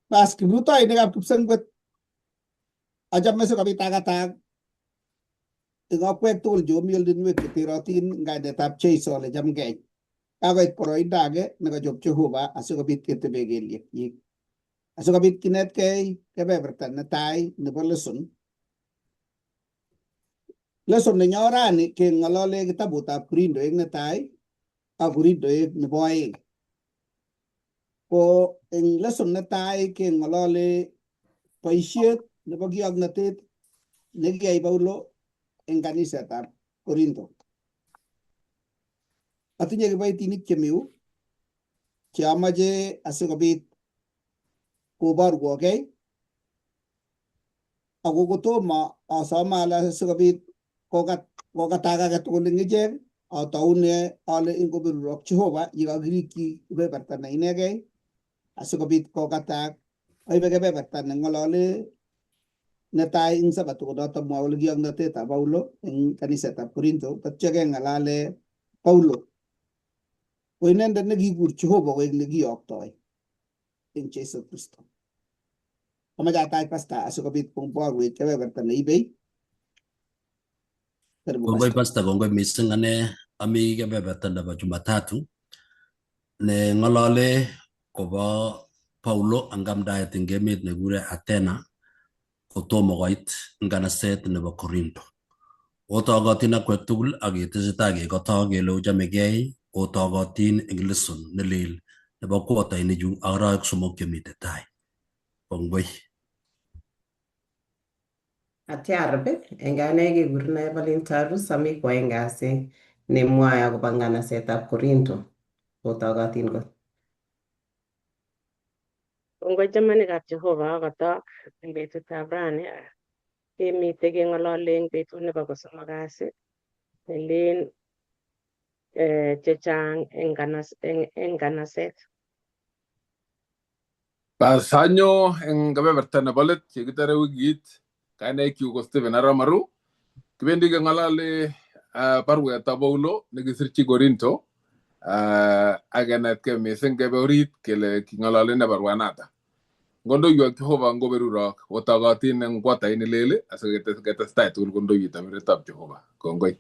Bas kiprutoinikab Kipsengwet, achame sikobit akatak eng akwek tugul cheomi oldinwek cheterotin eng kainetab Jeiso ale chamgei. Kakoit boroindo age nekachob Jehova asikobit ketebe kelyekyik. Asikobit kinetkei kebeberta netai nebo lesson. Lesson nenyo rani keng'olole kitabutab Korindoek netai ak Korindoek nebo aeng. Ko eng lesson netai keng'olole boisiet nebo kioknotet nekiyai Paulo eng kanisetab Korinto. Atinye kiboitinik chemi yu che amache asikobit koborwokei ako kotomo asome ale asikobit kokatak age tugul eng ichek ataune ale ingoberurok Jehova yekakirikyi kebeberta ne inegei asikobit kokatak aibe kebeberta neng'olole netai eng Sabato konoto mwa kole kioknotetab Paulo eng kanisetab Korinto tatyo keng'alale Paulo ko inendet nekikur Jehova koek nekiyoktoi eng Jesu Kristo. Amache atach pasta asikobit koborwech kebeberta neibei. Karibu Kongoi pastor. Pastor, kongoi missing. Ane ami kebeberta nebo Jumatatu ne ng'olole kobo Paulo ang kamdaet eng emet nekikure Athena kotomo koit nganaset nebo Korinto. Otogotin akwek tugul ak ketesetai kekoto kele ochamegei otogotin eng lesson nelel nebo quarter-inichu ak arawek 3 chemite tai. Kongoi. Atiarb eng ane kekurena Evelyn Tarus ami ko aeng kasi nemwoe akobo nganasetab Korinto otogotin kot. Kongoi chamanikab Jehova akotok eng betutab rani kemite keng'olole eng betut nebo kosomok kasi nelen chechang eng kanaset. Bas anyo eng kebeberta nebo let yekitare wikit kainaikchu ko Stephen Arap Maru kibendi keng'olole baruetab Paulo nekisirchi Korinto ak kenetkei missing kebe orit kele king'olole ne baruanata. Ngondoiwok Jehova ngoberurok otogotin eng quarter lel asiketestai tugul kondoiwet amiretab Jehova. Kongoi.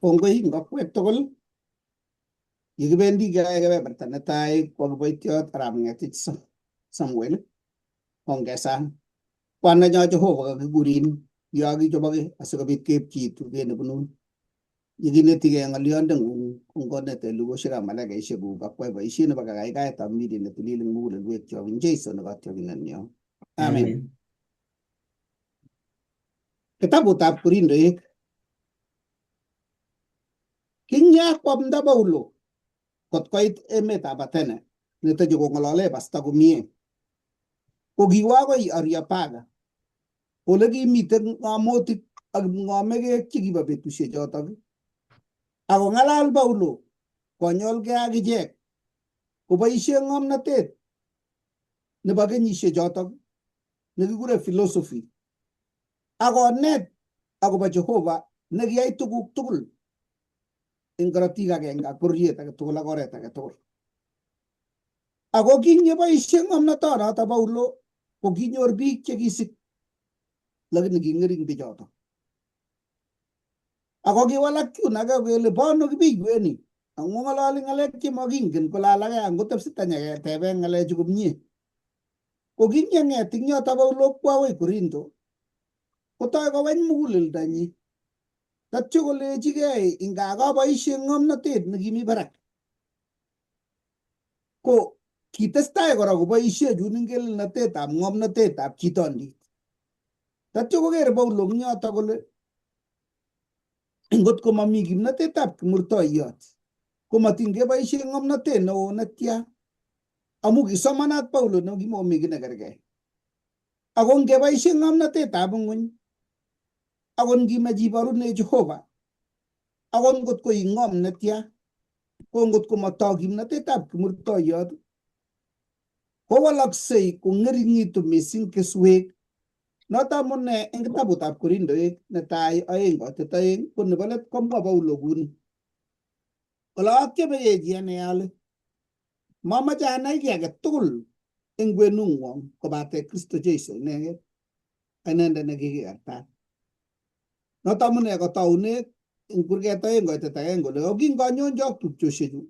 Kongoi ngokwek tugul. Yekibendi keyoe kebeberta netai kwa kiboitiot arap Ng'etich Samuel ongesang. Kwandanyo Jehova kakikurin yokichobok asikobit keipchi tuget nebunun. Yekinetigei ng'olyondeng'ung kongonete elipusiekab malaikaisiekuk akwai boisiet nebo kakaikaetab mili netilil eng mugulelwekyok eng Jesu nekotyokindenyo. Amen. Kitabutab Korindoek. Kinyakwamda Paulo kot koit emetab Athene netoche kong'olole pasta komie. Ko kiwo akoi Areopaga ole kimiten ng'omotik ak kipng'omekek chekibo betusiechotok ak kong'alal Paulo konyolgei ak ichek koboisie ng'omnotet nebo kenyisiechotok nekikure philosophy ak konet akobo Jehova nekiyai tuguk tugul eng korotik agenge ak bororiet age tugul ak oret age tugul. Ako kinyeboisie ng'omnotonoto Paulo ko kinyor biik chekisik lakini king'ering bichoto. Ako kiwalak chun ake kele bono kibiiweni ang'ololi ng'alek chemokingen kole alake angotepsita nyeketebe ng'alechu komie. Ko kinyeng'et ing yoto Paulo kwo akoi Korinto kotoi koweny muguleldonyi. Tatyo kolechigei inga kaboisie ng'omnotet nekimi barak. Ko kitestai kora koboisie chun ingelelnotetab ng'omnotetab chitondit. Tatyo koker Paulo eng yoto kole ngot komami kimnotetab kimurtoiyot komatin keboisie ng'omnotet neo netya amu kisomanat Paulo nekimomi kiy nekerkei. Ako ngeboisie ng'omnotetab ng'weny akot ngimach iborune Jehova akot ngot ko ing'om netya ko ngot komatok kimnotetab kimurtoiyot kowalaksei kong'ering'itu mising keswek. Noto amune eng kitabutab Korindoek netai 2:2 ko nebo let komwa Paulo kuni. Kole atyeme kechi ane ale mamache anai kiy age tugul eng kwenung'wong kobate Kristo Jesu inegei inendet nekikikartat. Noto amune kotoune eng kurget oeng koitet agenge kole ko kinganyonjok tupchoshechu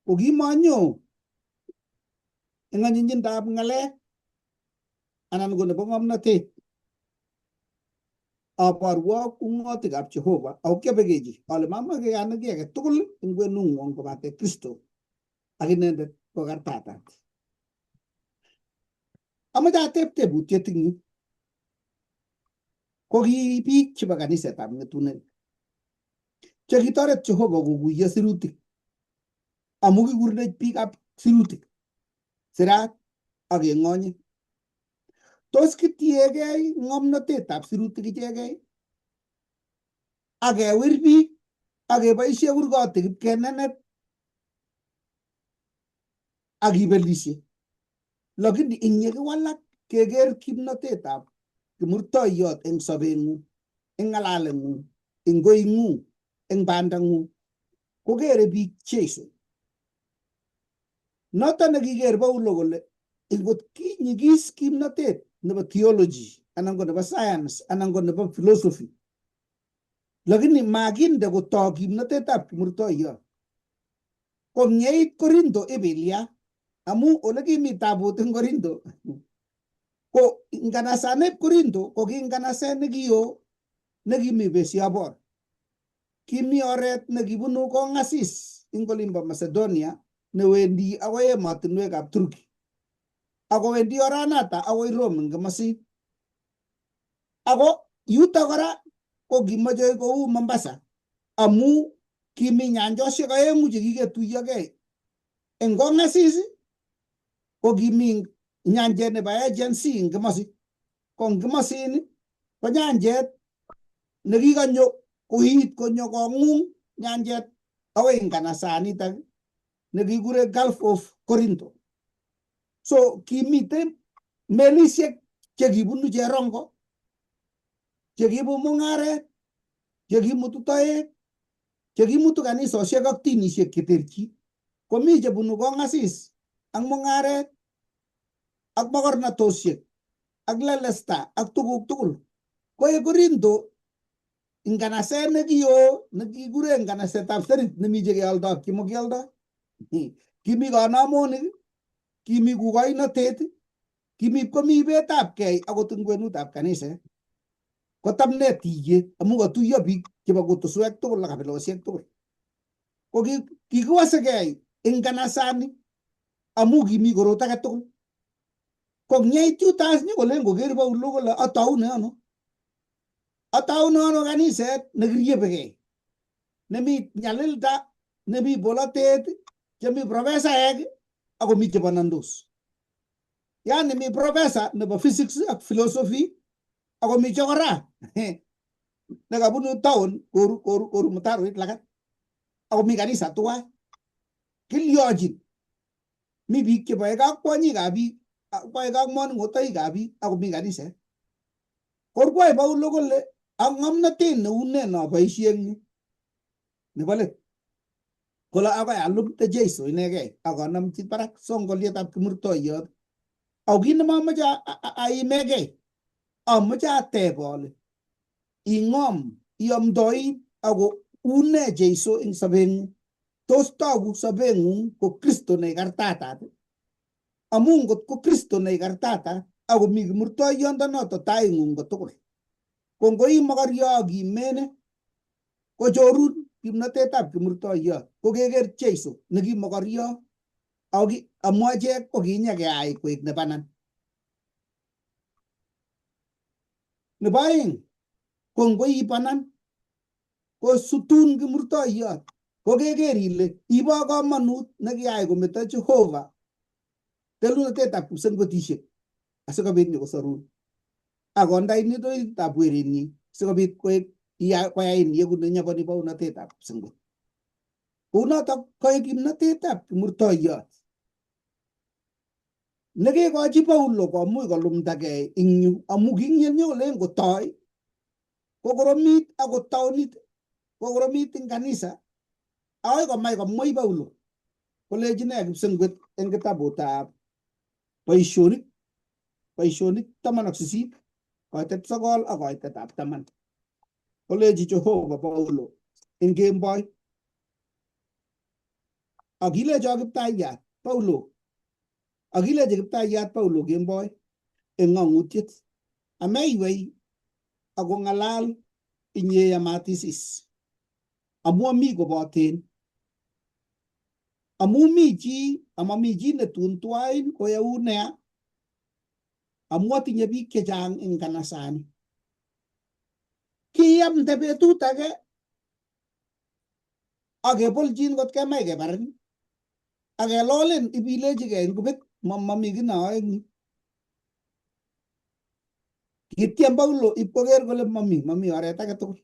ko kimanyo eng anyinyindab ng'alek anan ko nebo ng'omnotet aborwok ung'otikab Jehova ako kiabekechi ale mamoche ane kiy age tugul eng kwenung'wong kobate Kristo ak inendet ko kartatat. Amoche ateb tebutiet eng yu. Ko ki biik chebo kanisetab ng'etunet chekitoret Jehova koguiyo sirutik amu kikurech biikab sirutik sirat ak keng'onye. Tos kitiegei ng'omnotetab sirutik ichegei ak kewir biik ak keboisie kurgotik ipkenenet ak kibelisie. Lakini ing yekiwalak keker kimnotetab kimurtoiyot eng sobeng'ung, eng ng'alaleng'ung, eng koing'ung, eng bandang'ung, kokere biik Jesu. Noto nekiker Paulo kole ingot kinyikis kimnotet nebo theology anan ko nebo science anan ko nebo philosophy, lakini makinde kotok kimnotetab kimurtoiyot. Ko ngeit Korinto ibilya amu ole kimi tabut eng Korinto ko nganasaneb Korinto ko ki nganaset nekio nekimi besiobor. Kimi oret nekibunu kongasis eng olimbo Macedonia newendi akoi emotinwekab Turki akowendi oranata akoi Rome eng komosin. Ako yuto kora ko kimoche kou Mombasa amu kimi nyanjosiek aeng'u chekiketuyokei. Eng kongasis ko kimi nyanjet nebo Aegean Sea eng komosi. Ko eng komosin ko nyanjet nekikonyo koit konyo kong'ung nyanjet akoi nganasanitak nekikure Gulf of Corinto. So kimiten melisiek chekibunu cherongo, chekiibu mung'aret, chekimutu toek, chekimutu kanisosiek ak dinisiek cheterchin. Komi chebunu kongasis ak mung'aret ak mokornatosiek ak lelesta ak tuguk tugul. Koek Korinto nganaset nekio nekikure nganasetab serit nemi chekeoldo ak chemokioldo. Kimi kanamonik, kimi kukoinotet, kimi komi ibetab kei akot eng kwenutab kaniset. Kotam ne tiyet amu katuiyo biik chebo kutuswek tugul ak kabilosiek tugul. Ko kikiwasekei eng kanasani amu kimi korot age tugul. Ko ngeit yuto as nyokolen koker Paulo kole ataune ano? Ataune ano kaniset nekiriebekei nemi nyalilda, nemi bolotet, chemi profesaek akomi chebanandos. Yani mi professor nebo physics ak philosophy akomi chokora nekabunu town koru koru koru mtaroit lagat akomi kanisa tuwai. Kilyochin mi biik cheboe ak kwonyikab biik boe ak manung'otoikab biik akomi kaniset. Korkwai Paulo kole ak ng'omnotet neu ne noboisie eng yu nebo let kole akoi alumte Jesu inegei akonamchi barak songolietab kimurtoiyot. Ako kit nemamoche aimegei amoche ateb ale ing'om iamdoin ako une Jesu eng sobeng'ung. Tos togu sobeng'ung ko Kristo neikartatat? Amu ngot ko Kristo neikartatat akomi kimurtoiyondo taing'ung kotugul. Ko ngoi mokoryo ak imene kochorun kimnotetab kimurtoiyot ko keker Jesu neki mokoryo amu achek ko kinyekeyai koek nebanan. Nebo aeng ko ngoi banan kosutun kimurtoiyot ko keker ile ibo komonut nekiyai kometo Jehova telunotetab kipsengwetisiek asikobit nyokosorun akondain oritab werenyi sikobit koek koyain ieku nenyoboni bounotetab kipsengwet. Kounotok koek kimnotetab kimurtoiyot nekekochi Paulo komuch kolumdagei eng yu amu kinyenyolen kotoi kokoromit akot taonit kokoromit eng kanisa akoi komach komwei Paulo kolechi ne kipsengwet eng kitabutab Boisionik, Boisionik 18, koitet 9 ak koitetab 10. Kolechi Jehova Paulo eng kemboi, akilecho Kiptayat Paulo, akilechi Kiptayat Paulo kemboi eng ng'ong'utiet, ameiwei akong'alal inye amatisis, amu ami koboten. Amu mi chi amami chi netun twain koyaun nea, amu atinye biik chechang eng kanasani. Kiamde betut age akebolchin kot kemach kebarin akelolin ibilechigei ngubet mami kiy neoe eng yu. Kityem Paulo ipkoker kole mami oret age tugul.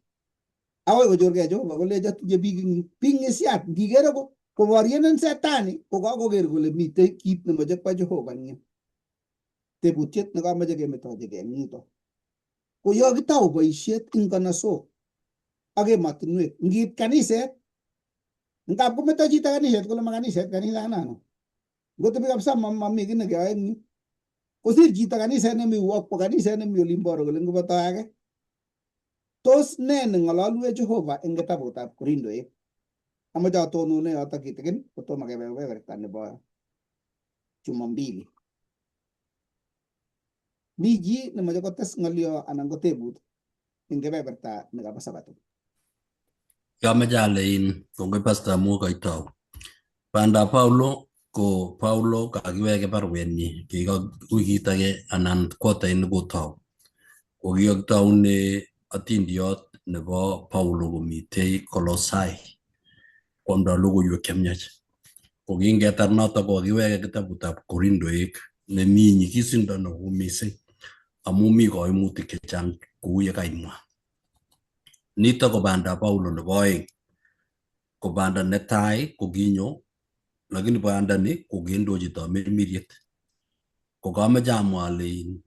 Akoi kochorgei Jehova kolecho tinye biik eng yu. Biik ng'isiat ngikere koborienin setani kokakoker kole mitei kit nemoche kwa Jehova eng yu. Tebutiet nekamoche kemetochigei eng yuto. Ko yo kitou boisiet eng kanasok ak emotinwek, ngiit kaniset, ngap kometo chito kaniset kole ma kaniset kanisanano. Ngotebi kabisa mami kiy nekeyoe eng yu. Kosir chito kaniset nemi yu akwo kaniset nemi olimbo kole ngobotoi age. Tos ne neng'ololwech Jehova eng kitabutab Korindoek? Amoche atonone yoto kitikin kotomo kebe kebeberta nebo Jumambili. Mi chi nemoche kotes ng'olyo anan ko tebut eng kebeberta nekabo Sabato? Kameche ale in kongoi pastor amu koitou. Bandab Paulo ko Paulo kakiweke baruenyi kiko wikit age anan quarter nekotou. Ko kikakitoune atindiot nebo Paulo komitei Kolosai koamdoi logoiwek chemiach. Ko kingetar notok kokiweke kitabutab Korindoek nemi nyikisindo neo mising amu mi koimutik chechang kou ye kaimwa. Nitok ko bandab Paulo nebo oeng. Ko banda netai kokinyo lakini banda ni kokindochi tamirmiriet. Ko kameche amwa ale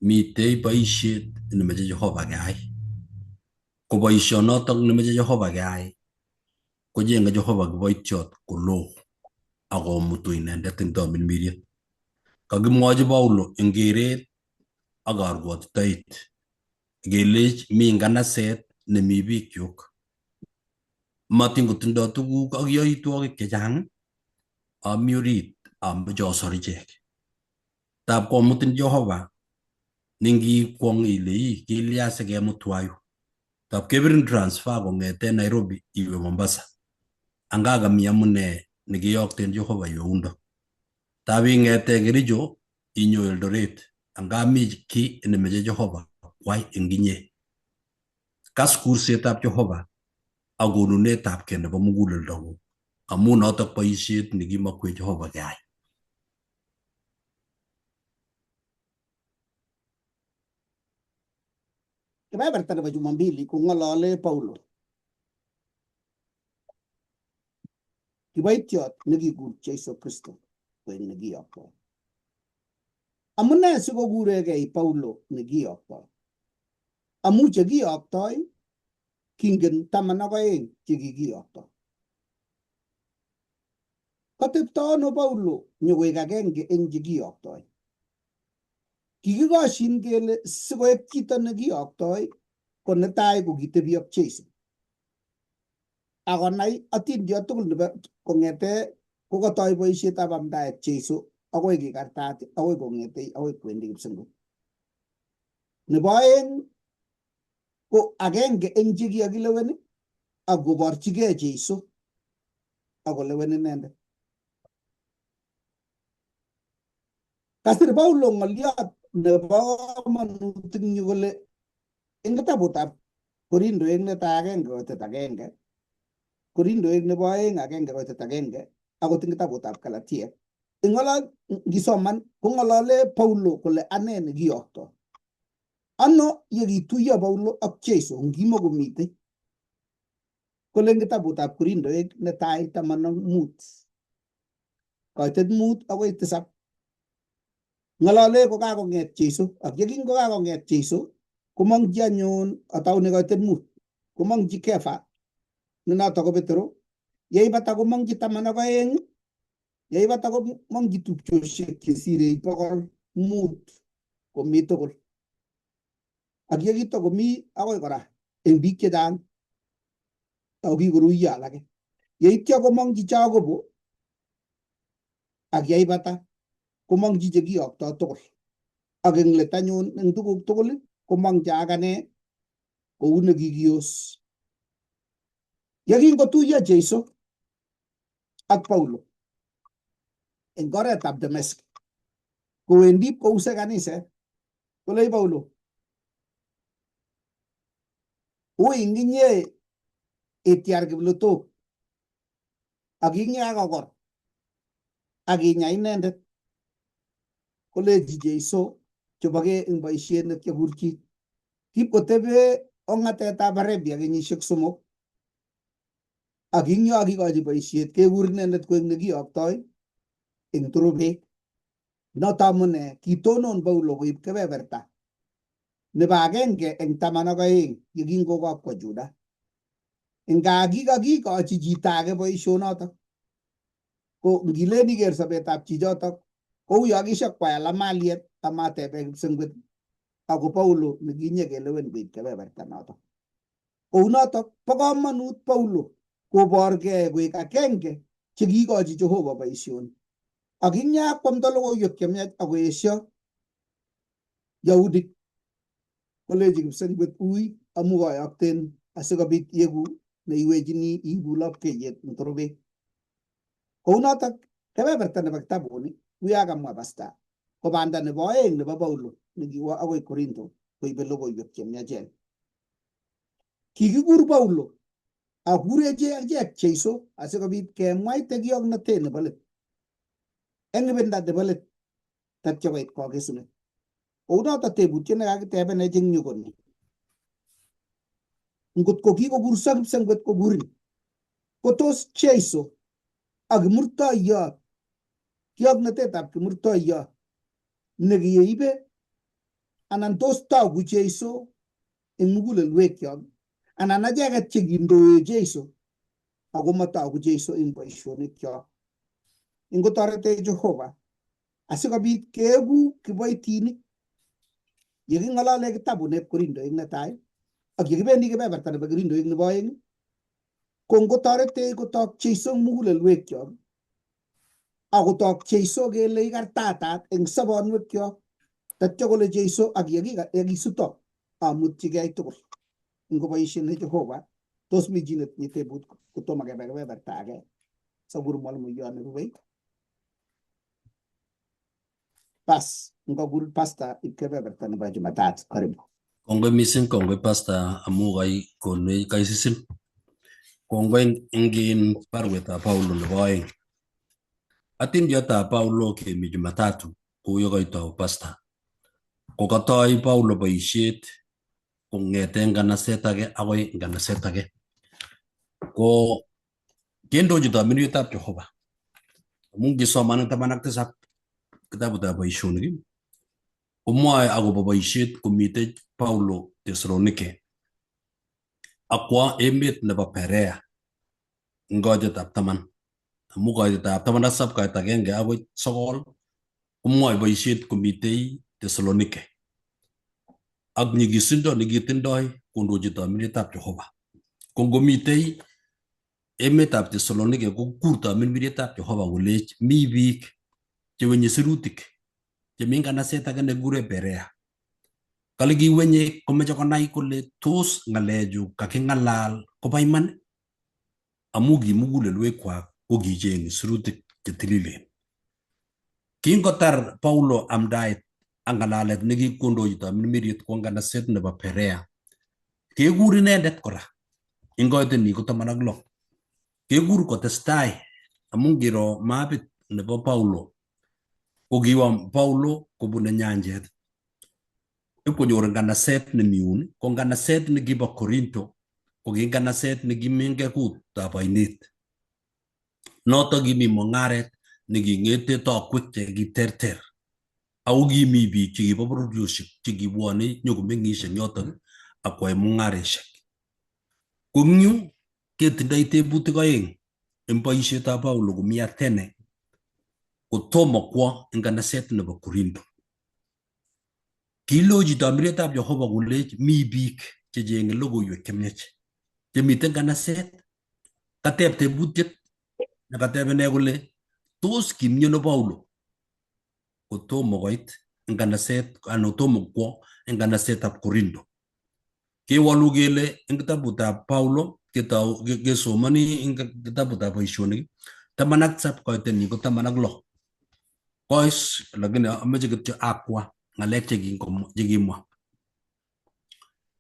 mitei boisiet nemeche Jehova keyai. Ko boisionotok nemeche Jehova keyai kochenge Jehova kiboitiot koloo akomutu inendet eng tamirmiriet. Kakimwochi Paulo eng keret ak karwotitoet kelech mi nganaset nemi bikyuk. Matin kotindoi tuguk ak yoitwogik chechang, ami orit amoche asor ichek. Tab komutin Jehova ningikwong ile ii kilya sikemutwa yu. Tab kebirin transfer kong'eten Nairobi iwe Mombasa. Anga kami amune nekiyokten Jehova iwe yundo. Tab ing'ete Kericho inyo Eldoret anga mi kiy nemeche Jehova kwai eng inye. Kas kursetab Jehova ak konunetabkei nebo muguleldong'ung amu notok boisiet nekimokwech Jehova keyai. Kebeberta nebo Jumambili kong'olole Paulo, kiboitiot nekikur Jesu Kristo koek nekiyoktoi. Amune sikokuregei Paulo nekiyoktoi? Amu chekiyoktoi kingen 12 chekikiyoktoi. Katepto ano Paulo nyokoek agenge eng chekiyoktoi? Kikikoshin kele sikoek chito nekiyoktoi ko netai kokitebi ak Jesu. Akonai atindiot tugul nebo kong'ete kokotoi boisietab amdaet Jesu akoi kikartat akoi kong'etei akoi kwendi kipsengwet. Nebo oeng ko agenge eng chekikakilewen ak koborchigei Jesu akolewen inendet. Kasir Paulo ng'oliot nebo komonut eng yu kole eng kitabutab Korindoek netai 1:1, Korindoek nebo oeng 1:1, akot eng kitabutab Galatiek. Ngisoman kong'olole Paulo kole ane nekiyokto. Ano yekituiyo Paulo ak Jesu ngimokomitei? Kole eng kitabutab Korindoek netai 15, koitet 5 akoi 7. Ng'olole kokakong'et Jesu ak yekingokakong'et Jesu komongchi anyun ataune koitet 5 komongchi Kefa ne noto ko Petero, yeibata komongchi 12. Yeibata komongchi tupchosiek chesirei 500 komi tugul. Ak yekito komi akoi kora eng biik chechang ako kikoruiyo alake. Yeityo komongchi Jacobo ak yeibata komongchi chekiyokto tugul. Ak eng let anyun eng tuguk tugul komongchi akane kou nekikios. Yekingotuiyo Jeiso ak Paulo eng oretab Dameski kowendi kouse kaniset kolei Paulo ui inye itiar kiplutok ak inye akokor ak inya inendet kolechi Jeiso chobokee eng boisiet nekiokurchi. Kipkotebe ong'atetab Arabia kenyisiek 3 ak ing yo kikochi boisiet kekur inendet koek nekiyoktoi eng turubek. Noto amune kitonon Paulo koib kebeberta nebo agenge eng 12 yekingokokwo Juda. Nga kikakikochi chito age boisionotok ko ngilen iker sobetab chichotok kou yo kishakwayal amaliet amatebe kipsengwet ako Paulo nekinye kelewen koib kebeberta notok. Kounotok bo komonut Paulo koborgei koek agenge chekiikochi Jehova boisioni. Ak ing yakwamda logoiwek chemiach akoesio Yahudik kolechi kipsengwet ui amu koyokten asikobit yeku neiwechini iibu lapkeiyet eng torobet. Kounotok kebeberta nebo kitabuni kuya kamwa pasta ko banda nebo aeng nebo Paulo nekiwo akoi Korinto koibe logoiwek chemiachen. Kikikur Paulo akurech achek Jeiso asikobit kemwaite kioknotet nebo let eng ibinda nebo let tatyo koit kokesunet. Kounoto tebutiet nekakitebenech eng yu ko ni. Ngot ko kikokurso kipsengwet kokurin, ko tos Jeiso ak kimurtoiyot, kioknotetab kimurtoiyot nekiyeibe anan tos toku Jeiso eng mugulelwekyok anan acheket chekindoe Jeiso ako matoku Jeiso eng boisionikyok. Ingotoretech Jehova asikobit keeku kiboitinik yeking'olole kitabut Korindoik netai ak yekibendi kebeberta nebo Korindoik nebo aeng ko ngotoretech kotok Jeiso eng mugulelwekyok akotok Jeiso kele ikartatat eng sobonwekyok tatyo kole Jeiso ak yekisuto amutchigei tugul ngoboisien Jehova tos mi chi netinye tebut kotomo kebe kebeberta age sakur mwalimuiyot nerubei bas ngokur pasta ib kebeberta nebo Jumatatu karibu. Kongoi mising, kongoi pasta amu kai konwech kaisisin. Kongoi eng baruetab Paulo nebo aeng. Atindiotab Paulo kemi Jumatatu kou yekoitou pasta. Kokatoi Paulo boisiet kong'ete nganaset age akoi nganaset age. Ko kendochi tamirietab Jehova. Amun ngisoman eng 17 kitabutab boisionik komwoe akobo boisiet komitei Paulo Thessalonike akwo emet nebo Perea eng koitetab 10. Amu koitetab 17 kait 1 akoi 9 komwoe boisiet komitei Thessalonike ak nyigisindo nekitindoi kondochi tamirietab Jehova. Ko ngomitei emetab Thessalonike kokur tamirmirietab Jehova kolech mi biik chewenye sirutik chemi nganaset age nekikure Berea. Kale kiwenye komeche konai kole tos ng'alechu kaking'alal kobo iman amu ki mugulelwekwak ko kicheng'e sirutik chetililen. Kingotar Paulo amdaet ak ng'alalet nekikondochi tamirmiriet kwo nganaset nebo Perea, kekur inendet kora eng koiteni ko 16. Kekur kotestai amu ngiro mapit nebo Paulo ko kiwo Paulo kobune nyanjet ipkonyor nganaset nemi yun ko nganaset nekibo Korinto ko ki nganaset nekimi ngekutab oinet. Noto kimi mung'aret neking'ete tokwek chekiterter ako kimi biik chekibo bororiosiek chekibwone nyokomeng'is eng yotok ak koyai mung'aresiek. Ko eng yu ketindoi tebutik aeng eng boisietab Paulo komi Athene Kotomo kwo nganaset nebo Korinto. Kilochi tamirietab Jehova kolech mi biik checheng'e logoiwek chemiach chemiten nganaset. Kateb tebutiet nekateb ine kole tos kimiono Paulo kotomo koit nganaset anan kotomo kwo nganasetab Korinto. Kewolu kele eng kitabutab Paulo ketou kesomoni eng kitabutab boisionik 17 koitenyi ko 16. Kois lakini ameche kityo akwa ng'alek chekimwa.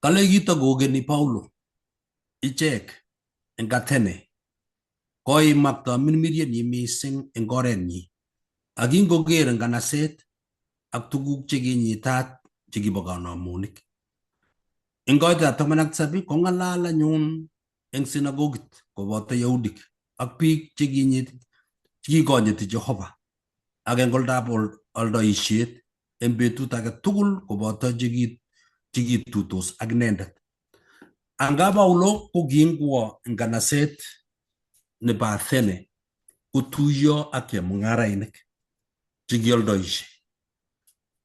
Kale kito kokeni Paulo ichek eng Athene koimak tamirmirienyi mising eng orenyi ak kingoker eng kanaset ak tuguk chekinyitat chekibo kanamonik. Eng koitetab 17 kong'alal anyun eng sinagogit koboto Yahudik ak biik chekikonyiti Jehova ak eng oldab oldoisiet eng betut age tugul koboto chekitutos ak inendet. Anga Paulo ko kingwo nganaset nebo Athene kotuiyo ak chemung'arainik chekioldoisie.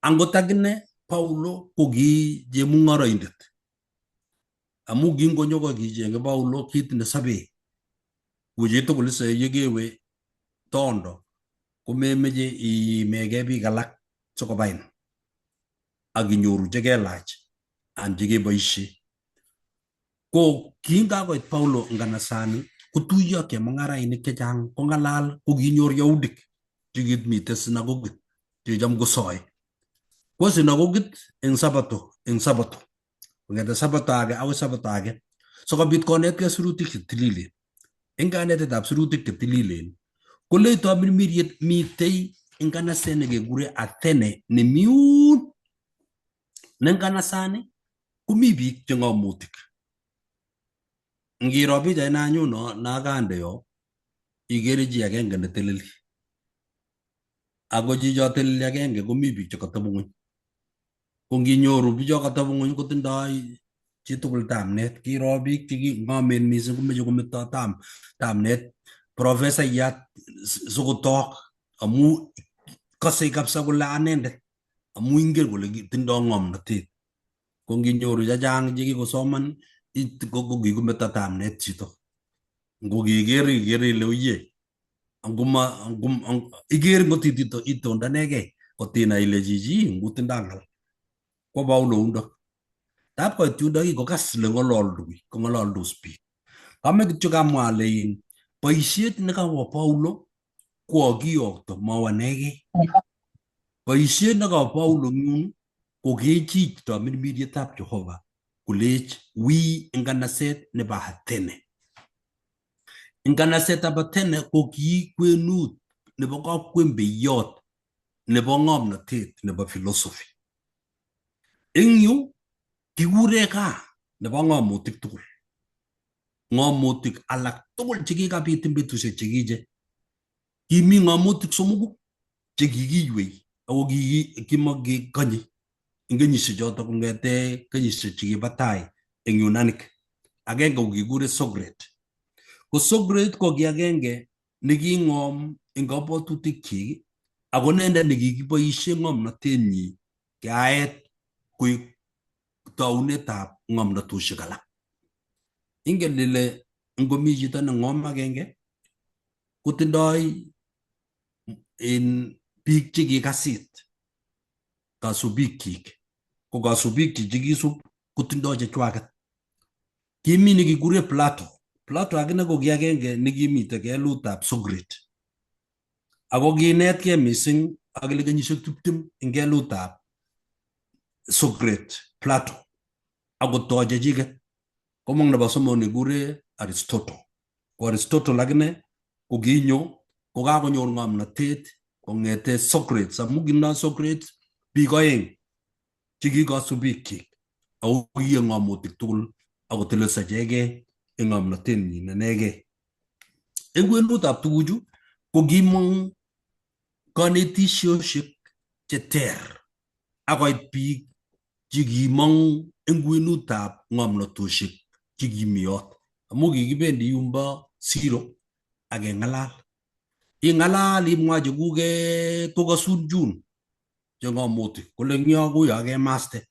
Angot akine Paulo ko ki chemung'oroindet amu kingonyo ko kichenge Paulo kit nesobe. Ku chitugul ise yekewe tondo komemeche iimeke biik alak sikobain ak inyoru chekelach an chekeboisie. Ko kingakoit Paulo nganasani kotuiyo ak chemung'arainik chechang kong'alal ko kinyor Yahudik chekimite sinagogit checham kosoe. Kwo sinagogit eng sabato kong'ete sabato age akoi sabato age sikobit konetkei sirutik chetililen. Eng kanetetab sirutik chetililen kolei tamirmiriet mitei eng kanaset nekekure Athene nemiun. Ne nganasani komi biik che ng'omutik. Ngiro pichait nanyu no nakande yo ikere chi agenge neteleli. Ako chicho teleli agenge komi biik chekateb ng'weny. Ko nginyoru bicho kateb ng'weny kotindoi chitugul tamnet. Kiro biik cheking'omen mising komeche kometo tamnet profesaiyat sikotok amu kosei kabisa kole anendet amu ingen kole tindoi ng'omnotet. Ko nginyoru chechang chekikosoman ko kikometo tamnet chito. Ngokiker ikere ile oye angoma ikere ngot itondo inegei kotinai ile chichi ngutindoi ng'al. Kwo Paulo yundo. Tab koit yundo kokas le ng'ololdos kong'ololdos biik. Kame kityo kamwa ale in boisiet nekawo Paulo ko kakiyokto mawo anegei. Boisiet nekawo Paulo eng yun ko kechich tamirmirietab Jehova kolech wi eng nganaset nebo Athene. Eng nganasetab Athene ko ki kwenut nebo kapkwembeyot nebo ng'omnotet nebo philosophy. Eng yu kikure gaa nebo ng'omutik tugul. Ng'omutik alak tugul chekikabit eng betusiek chekiche. Kimi ng'omutik somoku chekikiywei ako kimakekonye eng kenyisiek choto kong'ete kenyisiek chekibo tai eng Yunanik. Agenge ko kikure Socrates. Ko Socrates ko ki agenge neking'om eng kabwatutikyik ako inendet nekikiboisie ng'omnotenyi keaet koek tounetab ng'omnotosiek alak. Ingen ile ngomi chito ne ng'om agenge kotindoi in biik chekikasit kasubikyik ko kasubikyik chekisub kotindoi chechwaket. Kimi nekikure Plato. Plato akine ko ki agenge nekimite kelutab Socrates. Ako kinetkei mising akile kenyisiek 20 eng kelutab Socrates, Plato. Akotoi chechiket. Komong nebo somok nekikure Aristotle. Ko Aristotle akine ko kinyo kokakonyor ng'omnotet kong'ete Socrates amu kindoi Socrates biik oeng chekikasubikyik ako kiye ng'omutik tugul akotelelso ichegei eng ng'omnotenyi inegei. Eng kwenutab tuguchu ko kimong konetisiosiek cheter akoit biik chekimong eng kwenutab ng'omnotosiek chekimi yot amu kikibendi yumbo siro ak keng'alal. Ing'alal imwa chekuket kokasun chun cheng'omutik kole eng yo kuyo kemaste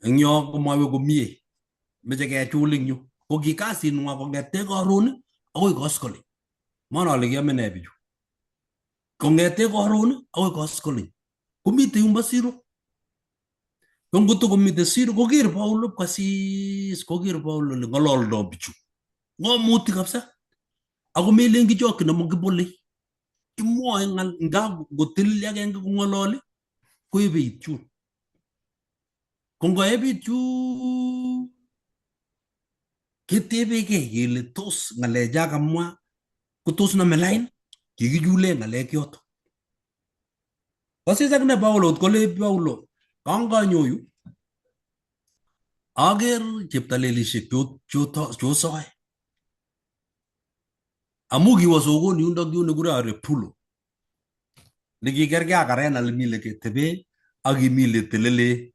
eng yo komawe komie meche kechul eng yu ko ki kasinwa kong'ete karon akoi koskoling mon ale kiame nee bichu kong'ete karon akoi koskoling komite yumbo siro ko ngotokomite siro koker Paulo pkasis koker Paulo le ng'ololdo bichu ng'omutik kabisa ako melen kichokyin amu kibole kimwoe ng'al nga ngoteleli agenge kong'ololi koebe it chun ko ngoeb it chun ketebekei kele tos ng'alecha kamwa ko tos nome lain kikichule ng'alek yoto kosis akine Paulo kot kole Paulo kanganyo yu aker cheptalelishek chosoe amu kiwo sokoni yundok yu nekure Arepulo nekikerkei ak arena lemi leketebe ak kimi letelele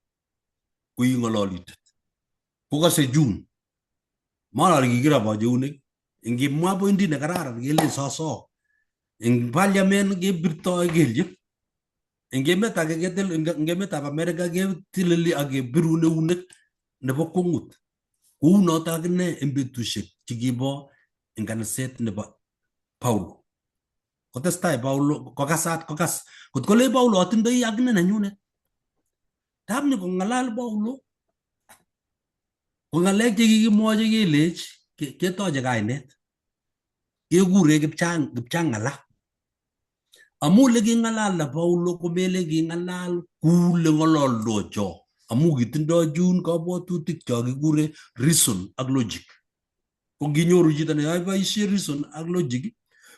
koi ng'ololitet kokose June mon ale kikiraboch eunek ingimwa pointit nekararan kelen soso eng parliament kebirtoi kelyek eng emet age ketel eng emetab America ketileli ak kebirun eunek nebo kwongut kou noto akine eng betusiek chekibo eng kaniset nebo Paulo kotestai Paulo kokasat kokas kot kole Paulo atindoi akine nenyunet tab nyokong'alal Paulo ko ng'alek chekikimwochi kelech ketoche kainet kekure kipchang'ala amu leking'alalda Paulo komelen king'alal kou leng'ololdo cho amu kitindoi chun kabwatutik cho kikure reason ak logic ko nginyoru chito neyoe boisie reason ak logic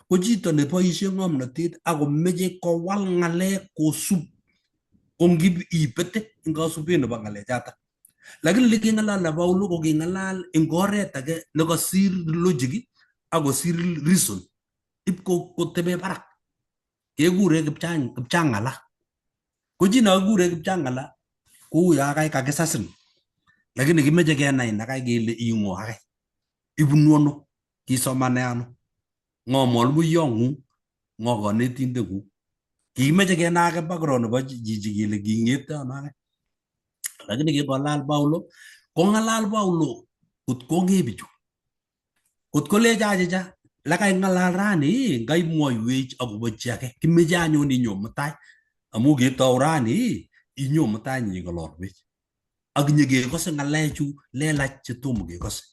ko chito neboisie ng'omnotet akomeche kowal ng'alek kosub ko ngipete eng kasubet nebo ng'alechatak lakini leking'alalda Paulo ko king'alal eng oret age nekosir logic akosir reason ip kotebe barak kekure kipchang'ala ko chi nekikure kipchang'ala kou yo akai kakisasin lakini kimeche kenai nakai kele ing'o akai ibunu ano kisomane ano ng'o mwalimuiyong'ung ng'o konetindeng'ung kikimeche kenai ake background nebo chichi kele king'ete ano ake lakini kingolal Paulo kong'alal Paulo kot kong'e bichu kot kolech achicha lakai ng'alal rani ngaimwoiwech akobo chi age kimeche anyun inyo mutai amu ketou rani inyo mutai nying'ololwech ak nyekekose ng'alechu lelach chetomo kekose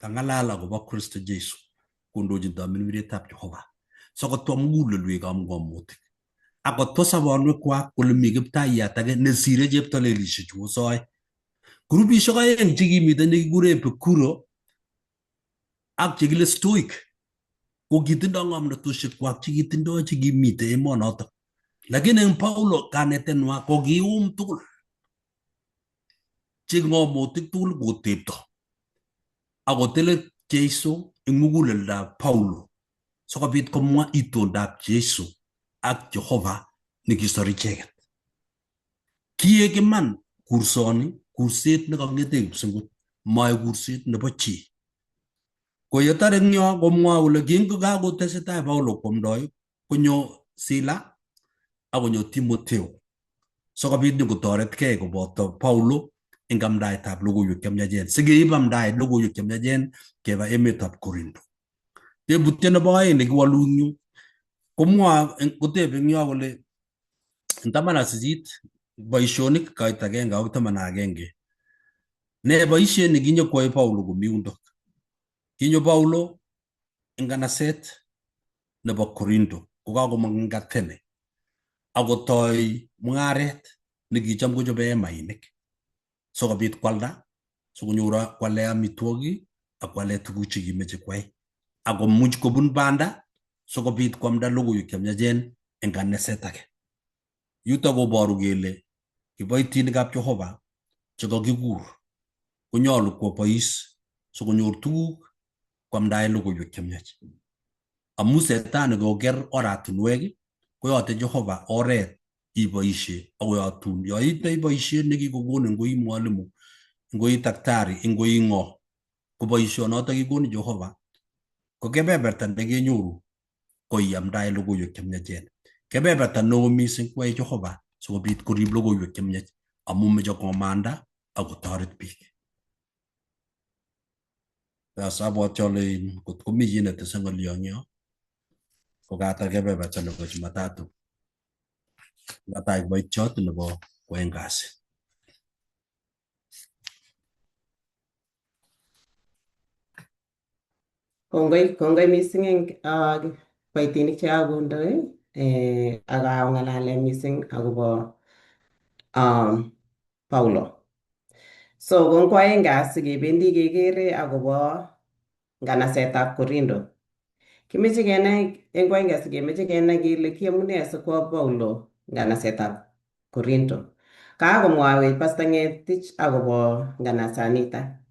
kang'alal akobo Kristo Jesu kondochin tamirmirietab Jehova sokotwa mugulelwekab ng'omutik akotwa sobonwekwak kole mi kiptayat age nesire cheptolelishechu osoe grupishek aeng chekimiten nekikure Epikuro ak chekile Stoic ko kitindoi ng'omnotosiek kwak chekitindoi chekimite emonotok lakini eng Paulo kanetenwa ko kium tugul che ng'omotik tugul kotepto akotelel Jesu eng muguleldab Paulo sikobit komwa itondab Jesu ak Jehova nekisor icheket. Kiek iman kursoni kurset nekang'ete kipsungut mae kurset nebo chi. Ko yetar eng yo komwoe kole kingokakotesetai Paulo kwomdoi konyo Sila akonyo Timoteo sikobit nyokotoretkei koboto Paulo eng amdaetab logoiwek chemiachen sikeib amdaet logoiwek chemiachen keba emetab Korinto. Tebutiet nebo aeng nekiwolu eng yu komwoe kotebe eng yo kole eng 18 boisionik kait agenge akoi 11 ne boisiet nekinyokwoe Paulo komi yundok kinyo Paulo eng kanaset nebo Korinto kokakomong eng Athene akotoi mung'aret nekicham kochobe emainik sikobit kwalda sikonyor kwale amitwogik ak kwale tuguk chekimeche kwai akomuch kobun banda sikobit kwamda logoiwek chemiachen eng kaniset age. Yuto koboru kele kiboitinikab Jehova chekakikur konyolu kwo bois sikonyor tuguk kwamdae logoiwek chemiach. Amu setani koker oratinwek koyote Jehova oret iboishe akoyotun yo itoi boisiet nekikokonin ngoi mwalimu ngoi daktari ngoi ng'o ko boisionoto kikonin Jehova ko kebeberta nekenyoru Koiamdae logoiwek chemiachen. Kebeberta neo mising koyae Jehova sikobit korib logoiwek chemiach amu meche komanda akotoret biik. Sasa abwoti ale kot komi chi netese ng'olyonyo kokatar kebeberta nebo Jumatatu katai kiboitiot nebo kwoeng kasi. Kongoi, kongoi mising eng kiboitinik chekakondoi ak kaong'alale mising akobo Paulo. So ko ngwoeng kasi kebendi kekere akobo nganasetab Korindo. Kimeche kenai eng kwoeng kasi kemeche kenai kele kiamune sikwo Paulo nganasetab Korinto. Kakomwawech Pastor Ngetich akobo nganasanita.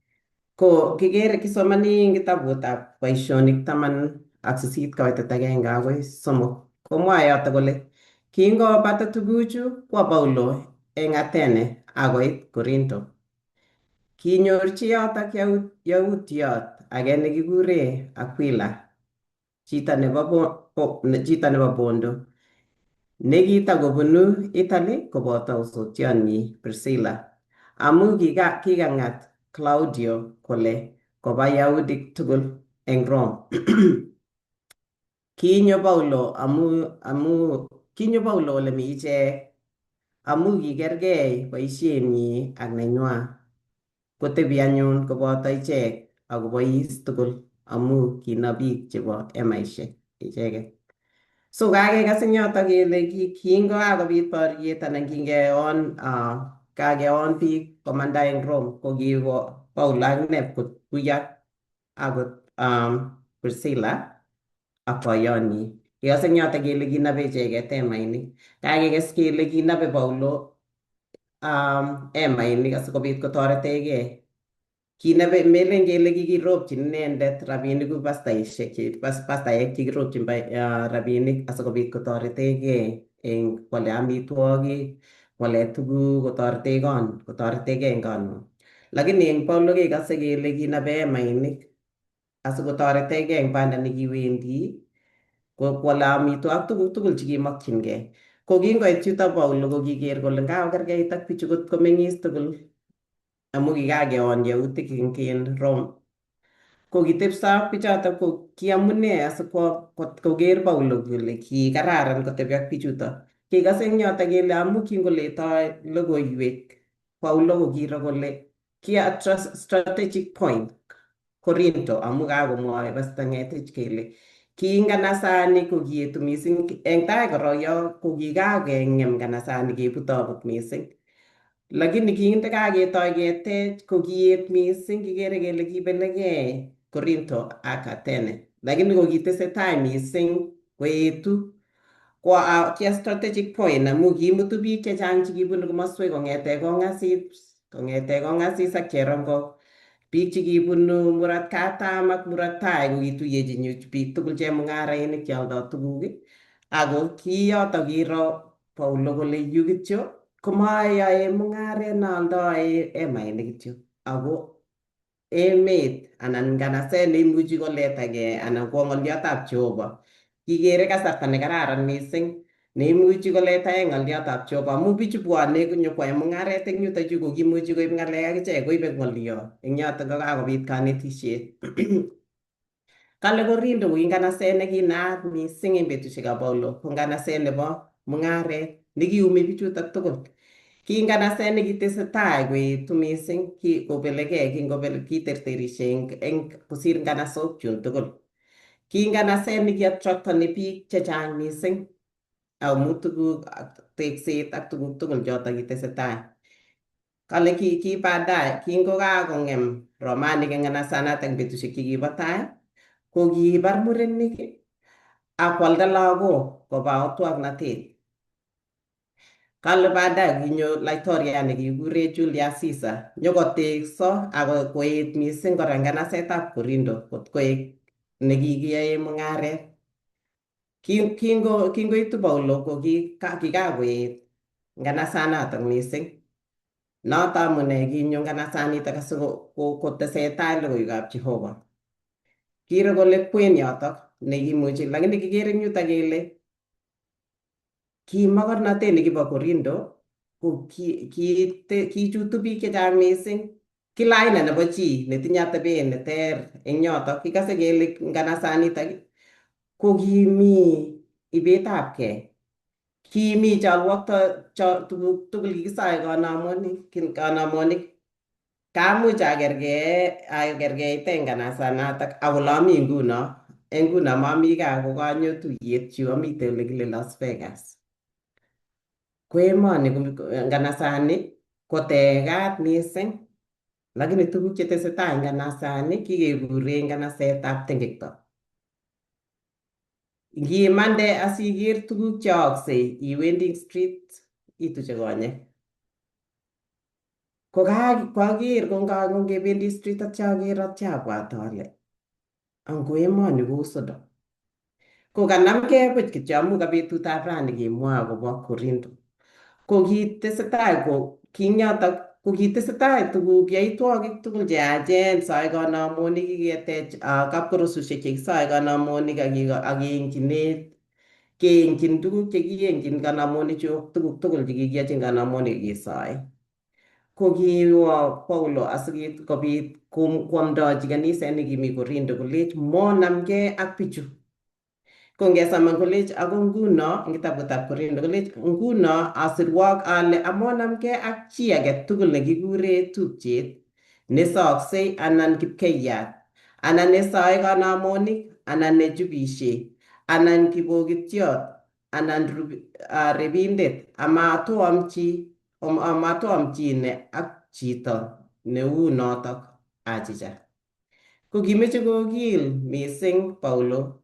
Ko kikere kisomani eng kitabutab Boisionik 18 kaitet 1 akoi 3. Komwae yoto kole kingobata tuguchu kwo Paulo eng Athene akoit Korinto. Kinyorchi yotok Yahudiot age nekikure Aquila, chito nebo Pondo nekitakobunu Italy koboto osotionyi Priscilla, amu kikang'at Claudio kole koba Yahudik tugul eng Rome. Kinyo Paulo ole mi ichek amu kikergei boisienyi ak nenywa. Kotebi anyun koboto ichek akobois tugul amu kinobik chebo emaisiek icheket. So kakekas eng yotok kele kingokakobit boriet anan kingeon kakeon biik komanda eng Rome, ko kiwo Paulo akine kotuiyo akot Priscilla ak boyonyi. Kikose eng yotok kele kinobe icheket emainik. Kakekes kele kinobe Paulo emainik asikobit kotoretegei. Kinobe, melen kele kikiropchin inendet rabinik ku pastaishek, pastaek chekiropchin rabinik asikobit kotoretegei eng kwale amitwogik, kwale tuguk, kotoretegei eng konwa. Lakini eng Paulo kekose kele kinobe emainik asikotoretegei eng banda nekiwendi kwale amitwogik, tuguk tugul chekimokyingei. Ko kingoit yuto Paulo ko kiker kole ngakokerkeit ak bichu kot komeng'is tugul amu kikakeon yautik eng Rome. Ko kitebso ak bichoto ko kiamune asikwo koker Paulo kole kikararan kotebi ak bichuto. Kikase eng yoto kele amu kingoletoi logoiwek Paulo ko kiro kole kia strategic point Korinto, amu kakomwoe Pastor Ngetich kele kinganasani ko kietu mising eng tai korok yo ko kikakeng'em nganasani kebutobut mising. Lakini kindakaketoi ketech ko kiet mising, kikere kele kibelegei Korinto ak Athene. Lakini ko kitesetai mising koetu. Ko kia strategic point amu kimutu biik chechang chekibunu komoswek kong'ete Kong'asis ak Cherongo. Biik chekibunu Murot Katam ak Murot Tai ko kituyechin yu biik tugul, chemung'arainik cheoldoi tuguk. Ako kiyoto kiro Paulo kole yu kityo komayoe mung'aret neoldoe emainik kityo, ako emet anan nganaset neimuchi koletagei anan kwo ng'oliotab Jehova. Kikere kasarta nekararan mising neimuchi koletae ng'oliotab Jehova amu bichu bwone nyokwae mung'aret eng yuto yu ko kimuchi koib ng'alek akichek koibe ng'olio eng yoto kokakobit kanetisiet. Kale Korindo ko nganaset nekinaat mising eng betusiekab Paulo, ko nganaset nebo mung'aret nekiumi bichutok tugul. Ki nganaset nekitesetai koetu mising, kobelegei kingobel kiterterishe eng kosir nganasok chun tugul. Ki nganaset nekiattractoni biik chechang mising amu tuguk ak tekset ak tuguk tugul chotok kitesetai. Kale ki baadaye kingokakong'em Romanik eng nganasanatak eng betusiek chekibo tai, ko kibar murenik ak kwalda lagok koba otwoknatet. Kale baadaye kinyo laitoriat nekikikure Julius Caesar nyokotekso ak koet mising kora nganasetab Korindo kot koek nekikiyoe mung'aret. Kingoitu Paulo ko kikakoet nganasanatok mising. Noto amune kinyo nganasanitok asikotesetai logoiwekab Jehova. Kiro kole kwen yotok. Nekimuchi, lakini kikere eng yutok kele ki mokornotet nekibo Korindo ko kichutu biik chechang mising. Kila aina nebo chi netinye atebet neter eng yotok. Kikase kele nganasanitok ko kimi ibetabkei, kimi cholwokto, tuguk tugul kikisoe kanamonik. Kamuch akerkeite nganasanatak ak ole ami nguno. Eng nguno mami gaa, kokanyo tuyet yu, amite ole kile Las Vegas. Ko emoni, nganasani kotekat mising, lakini tuguk chetesetai eng nganasani kikekure nganasetab tengekto. Ngimande asiker tuguk cheooksei, iwendi street ituche konyek. Ko kwaker kongebendi street, atya aker, atya abwat ale ango emoni kou Sodom. Ko kanamgei buch kityo amu ka betutab rani kemwoe akobo Korindo. Ko kitesetai, ko king yotok ko kitesetai tuguk yaitwogik tugul cheyachen, soe kanamonik, kiketech kapkorosushek chekisoe kanamonik ak keenchinet, keenchin tuguk chekienchin kanamonichu, tuguk tugul chekikiyochin kanamonik kesoe. Ko kiwo Paulo asikobit kwamdochi kaniset nekimi Korindo kolech monamgei ak bichu. Ko ngesoman kolech ako nguno eng kitabutab Korindo kolech nguno asirwok ale amonamgei ak chi age tugul nekikure tupchet nesooksei anan kipkeiyat anan nesoe kanamonik anan nechubisie anan kibokityot anan rebindet, amatoamchine ak chito neu notok achicha. Ko kimeche kokil mising Paulo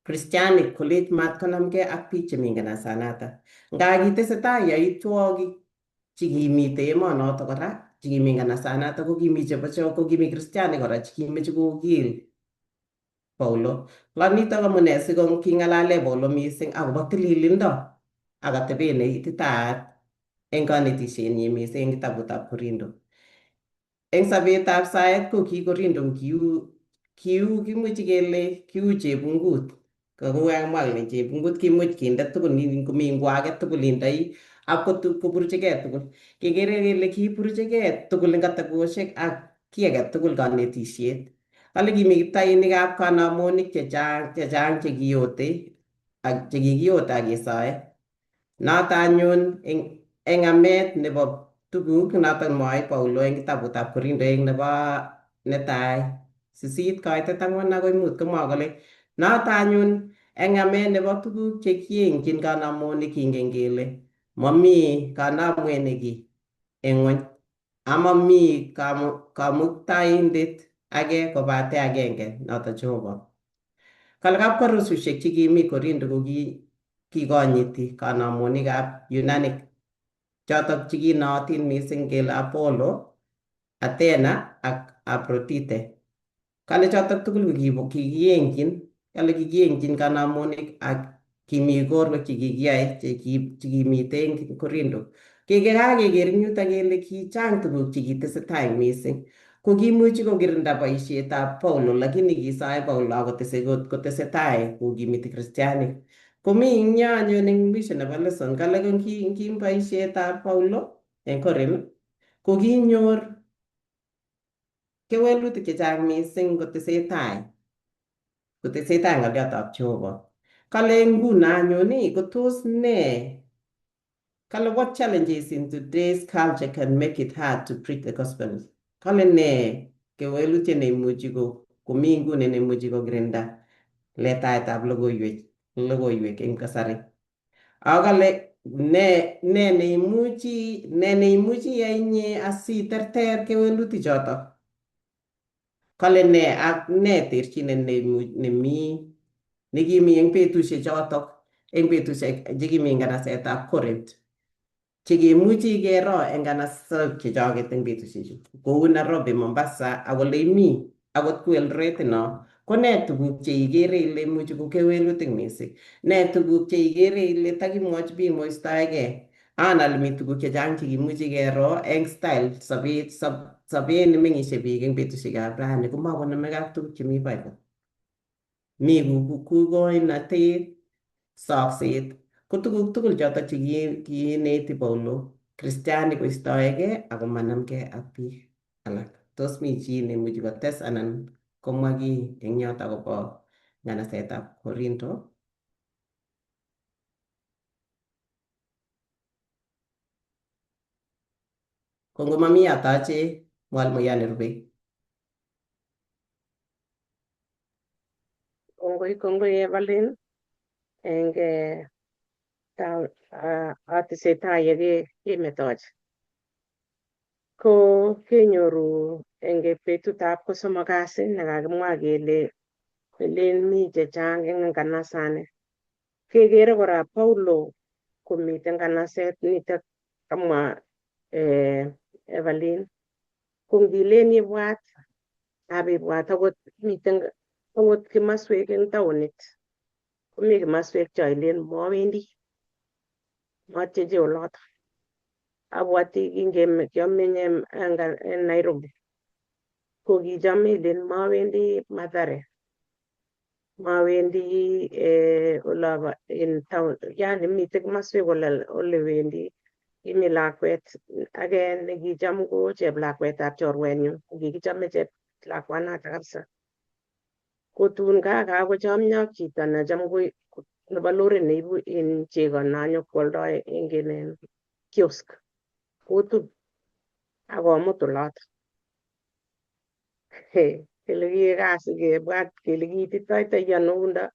Kristianik kolech matkonamgei ak biik chemi nganasanatak. Nga kitesetai yaitwogik chekimite emonotok kora, chekimi nganasanatak, ko kimi chebo ko kimi Kristianik kora chekimeche kokil Paulo. La nitok amune siko king'alale Paulo mising akobo tililindo ak atebet neititaat eng kanetishenyi mising eng kitabutab Korindo. Eng sobetab saet ko ki Korindo kiu kimuchi kele kiu chebungut. Kou kamwa kele chebungut kimuch kinde tugul, komi ngwa age tugul indoi ak koburchigei tugul. Kekere kele kiburchigei tugul eng atebosiek ak kiy age tugul kanetishet. Kale kimi kiptainikab kanamonik chechang chechang chekiyote ak chekikiyote ak kesoe. Noto anyun eng amet nebo tuguk notok mwoe Paulo eng kitabutab Korindo eng nebo netai 8:4 akoi 5 komwoe kole noto anyun eng amet nebo tuguk chekiengchin kanamonik kingen kele momi kanamweniki eng ng'wony amami kamuktaindet age kobate agenge, noto Jehova. Kale kapkarusushek chekimi Korindo ko kikonyiti kanamonikab Yunanic chotok chekinootin mising kele Apollo, Athena ak Aphrodite. Kale chotok tugul ko kikiengchin, kale kikiengchin kanamonik ak kimi ikorwek chekikiyae chekimite eng Korindo. Kakeker eng yutok kele kichang tuguk chekitesetai mising. Ko kimuchi kokirinda boisietab Paulo, lakini kisoe Paulo akotese kotesetai kokimiti Kristianik. Komi eng yo anyun eng mwisho nebo lesson kale ko kim boisietab Paulo eng Korinth ko kinyor kewelutik chechang mising kotesetai ng'oliotab Jehova. Kale nguno anyun ko tos nee? Kale what challenges in today's culture can make it hard to preach the gospel? Kale nee kewelutiet neimuchi ko komi nguni neimuchi kokirinda letaetab logoiwek eng kasari? Ako kale ne neimuchi iyai inye asiterter kewelutik chotok? Kale ne ak ne terchinet nemi nekimi eng betusiek chotok, eng betusiek chekimi nganasetab Corinth chekemuchi kero eng nganasok chechoket eng betusiechu kou Nairobi, Mombasa ak ole imi akot ku Eldoret ino? Ko nee tuguk cheikere ile imuchi ko kewelutik mising? Nee tuguk cheikere ile takimwochi biik moistoegei? An ale mi tuguk chechang chekimuchi kero eng style sobet. Sobet nemeng'ishe biik eng betusiekab rani komakonomekei ak tuguk chemi Bible. Mi kukoinatet, sokset, ko tuguk tugul chotok chekiineti Paulo kristianik koistoegei ako manamgei ak biik alak. Tos mi chi neimuchi kotes anan komwa kiy eng yoto akobo nganasetab Korinto? Ko ngomami atache mwalimuyan nerubei. Kongoi kongoi Evelyn eng atesetai ye kemetoch. Ko kenyoru eng betutab kosomok kasi nekakimwa kele len mi chechang eng nganasani. Kekere kora Paulo komiten nganaset nitok kamwa Evelyn. Ko ngilen ibwat abibwat akot miten akot kimaswek eng taonit. Komi kimaswek cho ilen mowendi matyeche oloto. Abwati kinkiamenye en Nairobi ko kicham ilen mawendi Mathare, mawendi olabo in town, yani miten kimaswek ole wendi. Kimi lakwet age nekicham ko cheplakwetab chorwenyun, kikichome cheplakwanoto kabisa. Ko tun kakochomyo ak chito necham ko nebo lorit neibu in chego nanyokwoldo eng kiosk, kotun akomut oloto. Kele kiek kasi kebwat kele kiititoitoi ano yundo.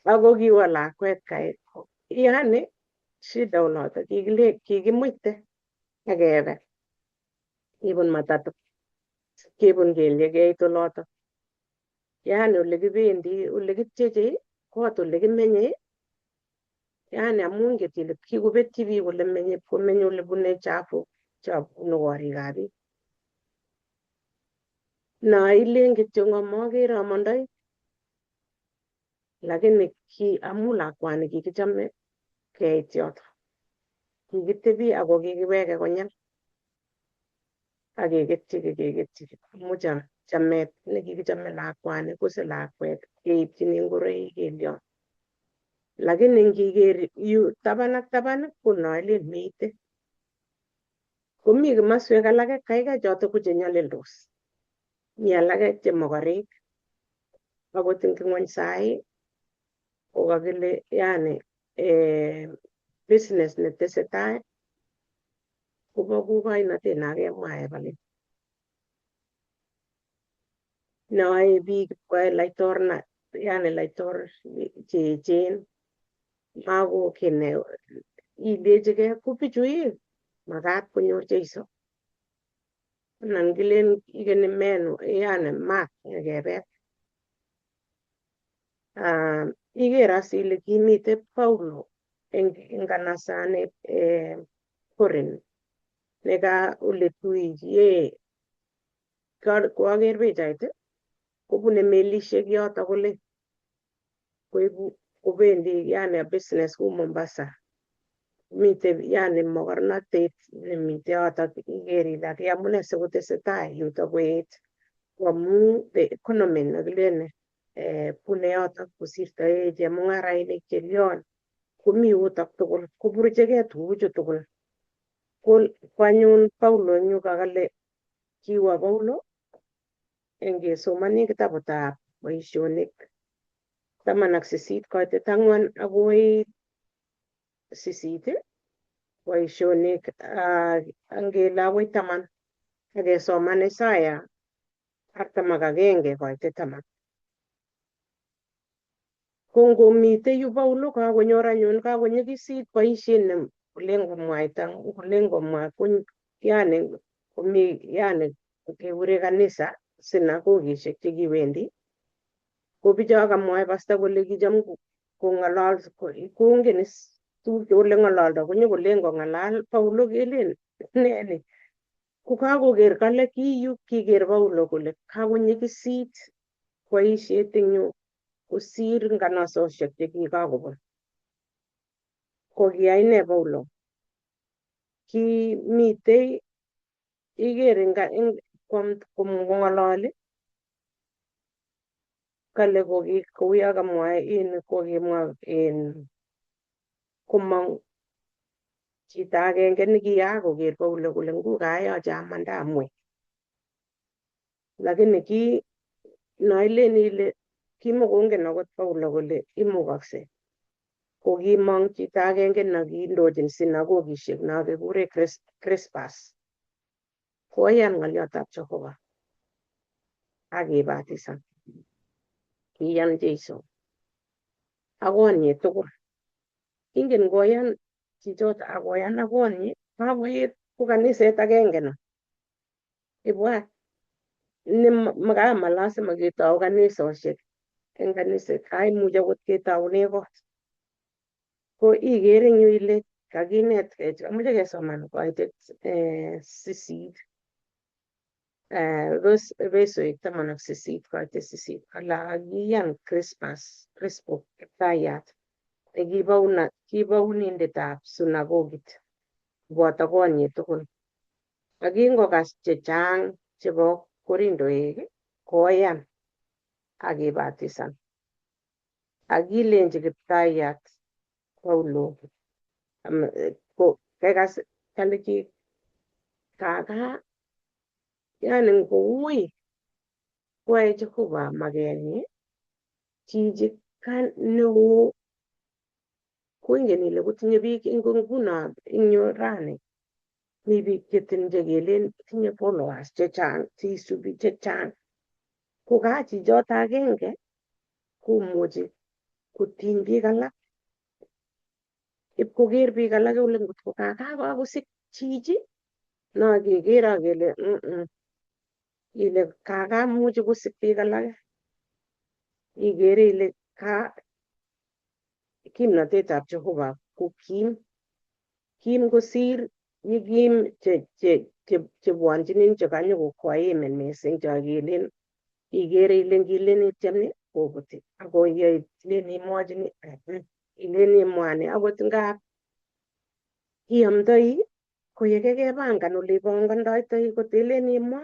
Ako kiwo lakwet kai, yani shida oloto kikimuite akebe kibun matatu kebun kelyek keit oloto. Yani ole kibendi ole kityeche kot ole kimenye yani amun nget ile kikobetyi biik ole menye komenye ole bune chafuk chebunu korikab biik. No ilen kityo ngomokere amondoi lakini ki amu lakwani kikichome keit yoto. Kikitebi ako kikiweke konyil ak keketyi keketyi amu chamet nekikichome lakwani kose lakwet keipchini ngoroik kelion. Lakini ngiker yu taban ak taban ko noilen meite. Komi kimaswek alake kaikai choto ko chenyolildos. Mi alake che mokorek akot eng ng'wony sai kokakile yani business netesetai kobo kukoinotet nakemwa Evelyn. Neoe biik koyae laitorna yani laitor cheechen mako kiy ne ilechigei ko bichu ii makat konyor Jeiso. Anan kilen ikeni menu yani maat nyekebel. Iker as ile kimite Paulo eng nganasani Korinth neka ole tuiye koaker pichait kobune melishek yoto kole koibu kobendi yani business ku Mombasa. Mite yani mokornotet nemite yoto iker ile aki amune sikotesetai yuto koet ko amu the economy nekilene bune yoto kosirtoe chemung'arainik chelion komi yutok tugul koburuchekei tuguchu tugul. Ko anyun Paulo eng yu kakale kiwa Paulo eng kesomani kitabutab boisionik 18 koitet 4 akoi 8 boisionik angele akoi 10 akesoman Isaya 41 koitet 10. Ko ngomite yu Paulo kakonyor anyun kakonyikisit boisiet ne kolen komwaita kolen komwa yani komi yani kekure kanisa sinagogishek chekiwendi ko bicho kamwoe pasta kole kicham kong'olol kongen is tuguk ole ng'ololdo konyokolen kong'alal Paulo kelen nee ni ko kakoker kale kiyu kiker Paulo kole kakonyikisit boisiet eng yu kosir nganasosiek chekikakobun. Ko kiyai nee Paulo? Kimitei iker eng kong'ololi kale kouyo kamwae in kokimwa in komong chito agenge nekiyakoker Paulo kole ngukayoche amanda amwe. Lakini ki noilen ile kimokongen akot Paulo kole imukokse. Kokimong chito agenge nekindochin sinagogishek nokikure Crispas. Koyan ng'oliotab Jehova ak kibatisan. Kiyan Jesu ak konyi tugul. Ingen koyan chichoto ak koyan ak konyi kakoet ko kaniset agenge no. Ibwat ne kama lazima ketou kanisoshek eng kaniset kaimuch akot ketoune kot. Ko ikere eng yu ile kakinet amoche kesoman koitet sisit vesoik 18 koitet 8 kole kakiyan Crispas Crispo Kiptayat nekibounindetab sunagogit koboto konyi tugul. Ak kingokas chechang chebo Korindoek koyan ak kibatisan. Ak kilenji Kiptayat Paulo ko kekas kale ki kaka yani ngouui koyae Jehova makenyi chichi ka neo koingen ile kotinye biik eng nguno eng yu rani mi biik chetinye kelen tinye followers chechang cheisubi chechang ko ka chichoto agenge komuchi kotiny biik alak ipkoker biik alak kole ngotko kakakosik chichi no kekere kele ile kakamuchi kosik biik alak ikere ile ka kimnotetab Jehova ko kim kim kosir yekim chebwonchinin chekanyokokwoimin mising chokelen ikere ile ngilen ityem ni kobuti ako ilen imwochini ilen imwani akot ngap iamdoi ko yekekepangan ole ipangandoitoi kotelen imwa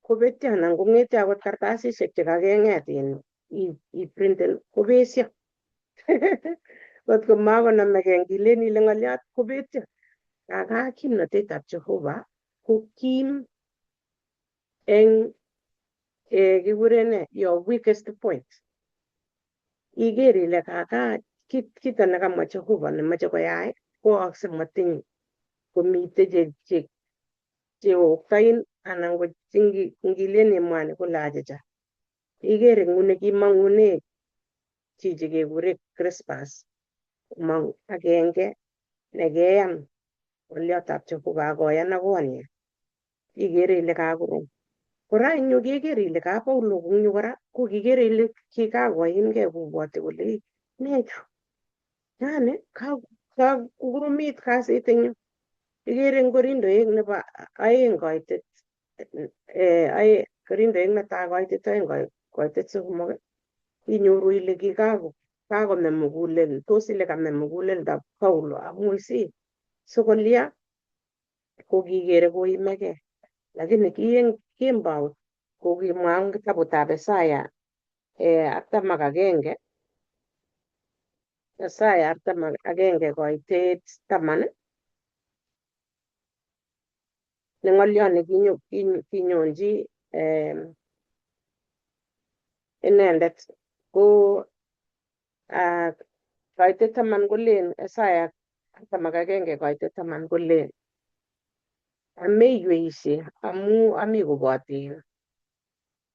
kobetyo anan kong'etyo akot kartasishek chekakeng'et iprinten kobesyo kotko makonomekei ngilen ile ng'oliot kobetyo. Kaka kimnotetab Jehova ko kim eng kikuren nee your weakest point. Iker ile kaka kito nekamwa Jehova nemoche koyai koyookse matiny komite cheoktoin anan ko ngilen imwani kole achicha. Iker nguni kimong'une chichi kekure Crispas komong agenge nekeyan ng'oliotab Jehova akoyan ak konyi. Ikere ile kakorom. Kora eng yu kekere ile ka Paulo eng yu kora ko kikere ile kikakoimgei kobwoti kole nee chu yani kakoromit kasit eng yu. Ikere eng Korindoek nebo aeng koitet Korindoek netai koitet aeng koitet somok inyoru ile kakome mugulel tos ile kame muguleldab Paulo amu isi sikolia ko kikere koimegei lakini ki eng kembout kokimwa eng kitabutab Isaya 41 Isaya 41 koitet 10 ne ng'oliot ne kinyonji inendet ko koitet 10 kolen Isaya 41 koitet 10 kolen ameiweishe amu ami kobotin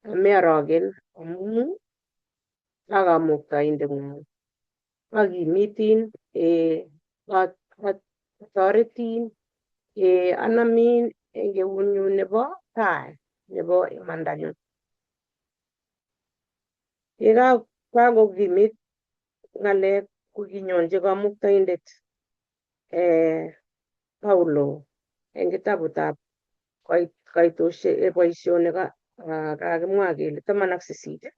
ameoroken amu akamuktaindeng'ung akimitin atoretin anamin eng eunyun nebo tai nebo imandanyun. Ye kakokimit ng'alek kokinyonji kamuktaindet Paulo eng kitabutab koitosiek boisionik kakimwa kele 18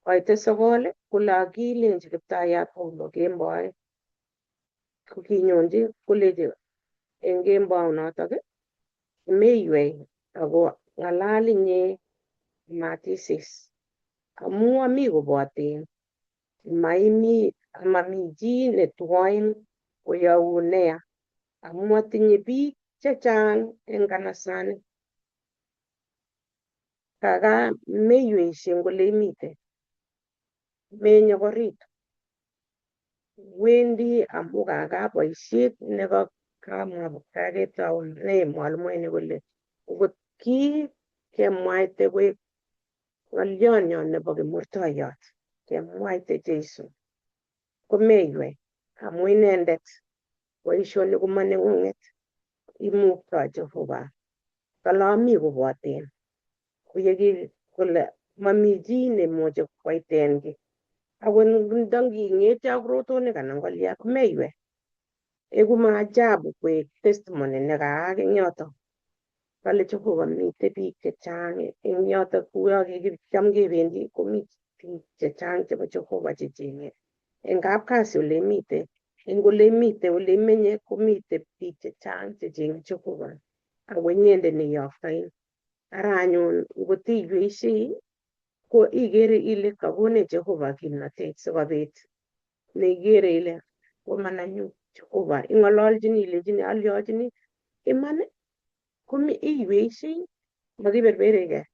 koitet 9 kole akilenji Kiptayat Paulo kemboi Ko kinyonchi kolechi eng kembounotok meiywei ako ng'alal inye matisis amu ami koboten maimi amami chi netwoin koyoun neya amu atinye biik chechang eng kanasani. Kaka meiweishe eng ole imite, menyokoritu. Wendi amu kaka boisiet nekamwa kaketoune mwalimuinik kole ngot ki kemwaite koek ng'olyonyo nebo kimurtoiyot, kemwaite Jesu komeiywei amu inendet boisioni komaneng'ung'et, imuktoi Jehova. Kale ami koboten koye kole mami chi nemuche koiten kiy. Akot ndo nging'etyo ak rotonik anan kolya komeiywei. Eku maajabu koek testimony nekaak eng yoto. Kale Jehova mitei biik chechang eng yoto kuyo kikicham kebendi komi biik chechang chebo Jehova checheng'e. Eng kapkasi ole imite, eng ole imite ole imenye komite biik chechang checheng'e Jehova ako inyendet neiyoktoin. Ara anyun ngot iyweisyei ko ikere ile kakonech Jehova kimnatet sikobit neikere ile komananyu Jehova ing'ololchini ilechini alyochini iman komi iyweisyei makiberberigei.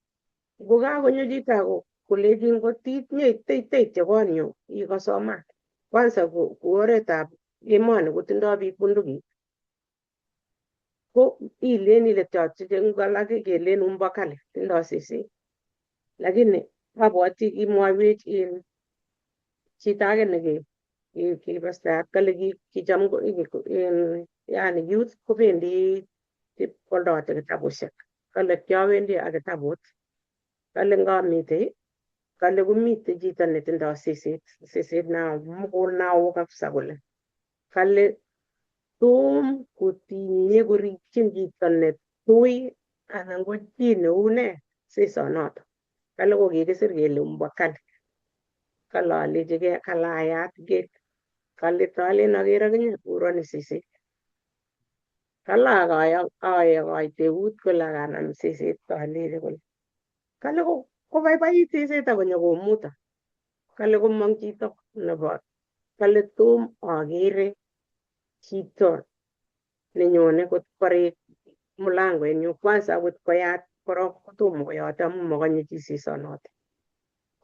Ngokakonyo chito ako kolechin kotinye teitei konyu ikosoman. Kwanza ku oretab emoni kotindoi biik bundukit ko ilen ile eng alak kelen mbwa kali tindoi seset. Lakini abwoti kimwoiwech in chito age ne ki pastayat kale kicham yani youth kobendi kwoldote kitabushek. Kale kiowendi ak kitabut. Kale ngamitei kale komite chito netindoi seset, seset nao mugul nao kabisa kole. Kale tom kotinye korikyin chito netui anan ko chi neu nee sesonoto. Kale ko kikisir kele mbwa kali. Kale alechigei kale ayat gate. Kale talen aker akinye kuroni seset. Kale akoite eut kole akanam seset alechi kole. Kale kobaibait seset akonyo komuta. Kale komong chito nebo kale tom akere chito nenyone kot korik mulangoinyu kwanza akot koyat korok kotomo koyote amu mokonye chi sesonoto.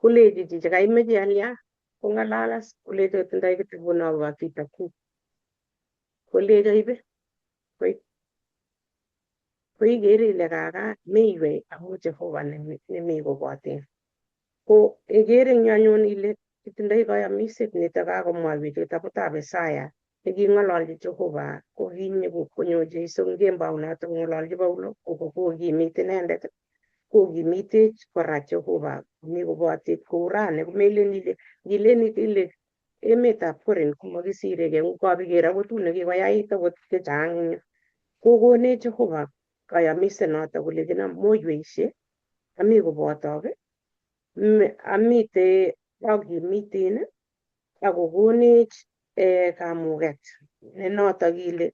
Kolechi chichi kaimeche alya kong'alal as kolechi otindoi kitabut nobo Vita Kuu. Kolecho ibe koib. Ko ikere ile kaka meiywei amu Jehova nemi koboten. Ko ikere eng yu anyun ile itindoi kayamiset nitok kakomwaiwech kitabutab Isaya neking'ololchi Jehova ko kinyo konyo Jesu eng kembounoto kong'ololchi Paulo kokimit inendet kokimitech kora Jehova komi kobotech kou rani komelen ile ngilen ile emetab Korin komokisirekei ngokabiker akot tun nekikoyait akot chechang eng yu kokonech Jehova kayamiset noto kolechino moyweishe ami kobotok amite akimitin akokonech kamuket nenotok ile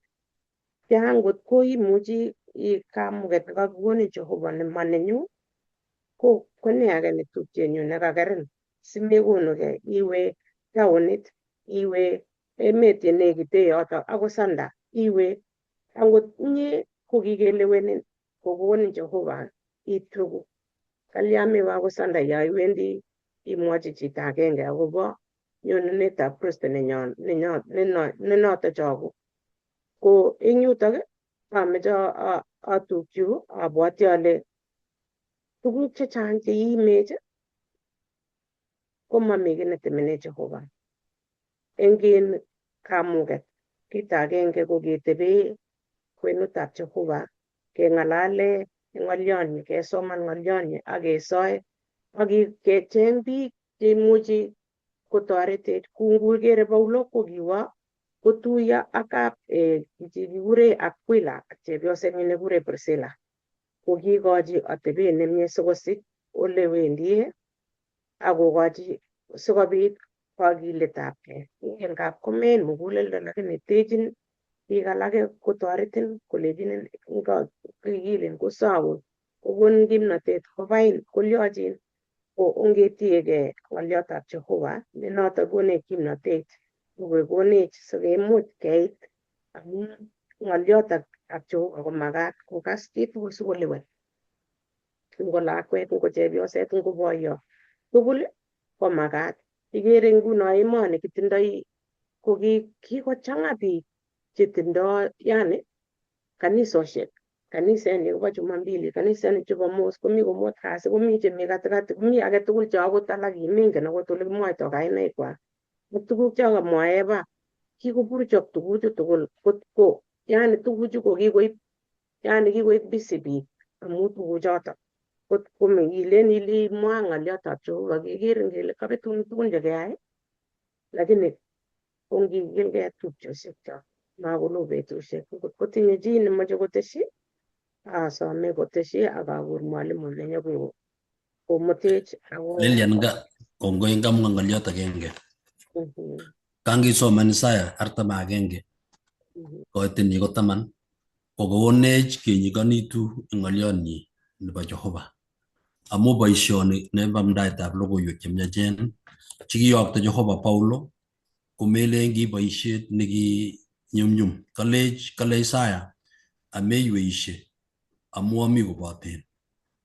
tia ngot ko imuchi kamuket nekakikonin Jehova nemanenyu ko ne age netupchenyu nekakerin simekonukei iwe taonit iwe emet yenekite yoto akot sanda iwe angot inye kokikelewenin kokonin Jehova ituku kalya mewe akot sanda yo iwendi imwochi chito agenge akobo nyonunetab Kristo nenyon nenoto choku. Ko eng yutok ameche atukchu abwati ale tuguk chechang cheiimech komami kiy netemene Jehova. Eng kamuket kit agenge ko ketebe kwenutab Jehova keng'alale ng'olyonyi kesoman ng'olyonyi ak kesoe ak kecheng biik cheimuchi kotoretech. Kou ngikere Paulo ko kiwo kotuiyo ak kap kikure Aquila ak chepyosenyi nekikure Priscilla. Ko kiikochi atebet nemie sikosich ole wendie akokochi sikobit Kokiletabgei. Ingen ngap komein muguleldo lakini techin biik alake kotoretin kolechinin ngakikilin kosoun kokonin kimnatet kobain kolyochin ko ongetiegei ng'olyotab Jehova ne noto konech kimnatet akokonech sikemuch keit amun ng'olyotab Jehova komakat kokas chitugul sikolewen ngo lakwet ngo chepyoset ngo boyot tugul komakat. Ikere nguno emoni kitindoi ko kikochang'a biik chetindoi yani kanisosiek kaniset ni kobo Jumapili, kaniset ni Jumamos, komi komut kasi, komi chemi katikati, komi age tugul che akot alak kimengen akot ole kimwoitoi kainaikwak. Ak tuguk che kamwae ba kikoburchok tuguchu tugul kotko yani tuguchu ko kikoib yani kikoib busy biik amu tuguchoto. Kotko ilen ile mwa ng'olyotab Jehova kekerin kele kabetun tugun chekeyai lakini ongikilgei tupchosiekyok makoloo betusiek. Ngot kotinye chi nemoche kotesyi asome kotesyi ak akur mwalimu nenyo komutech ako Lilian nga kongoi ngamwa ng'olyot agenge. Kangisoman Isaya 41 koitenyi ko 10 kokonech kenyikonitu eng ng'olyonyi nebo Jehova amu boisioni nebo amdaetab logoiwek chemiachen chekiyokto Jehova Paulo komelen ki boisiet nekinyumnyum. Kalech kale Isaya ameiweishe amu ami koboten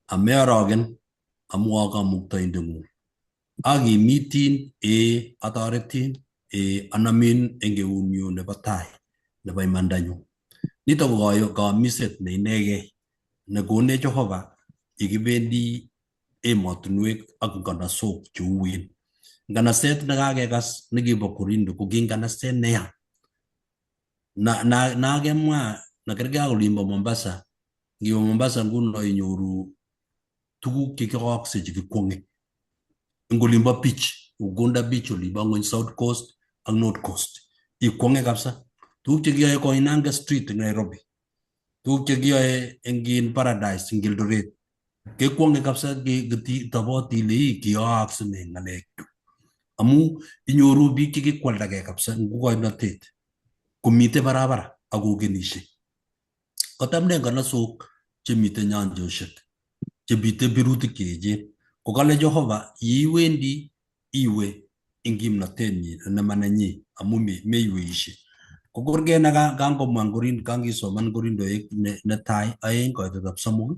ameoroken amu a kamuktaindeng'ung akimitin ee atoretin ee anamin eng eunyu nebo tai nebo imandanyu. Nito ko kamiset ne inegei nekonech Jehova yekibendi emotinwek ak nganasok cheuwen. Nganaset nekakekas nekibo Korindo ko ki nganaset neya. Na nakemwa nakergei ak olimbo Mombasa, ngiwe Mombasa nguno inyoru tuguk chekiookse chekikwong'e. Eng olimbo beach, Ugunda beach olimbo ng'ony South Coast ak North Coast. Ikwong'e kabisa. Tuguk chekiyoe Koinange Street eng Nairobi. Tuguk chekiyoe eng in Paradise eng Eldoret. Kekwong'e kabisa tobot ile ii kiyookse nee ng'alek chu. Amu inyoru biik chekikwaldagei kabisa eng kukoinotet komite barabara akokenishe. Kotam ne nganasok chemite nyanjosiek chebite birutik cheechen. Ko kale Jehova yeiwendi iwe eng kimnatenyi nemanenyi amu meiweishe. Ko korgei ne kangomwa kangisoman Korindoek netai 2 koitetab 3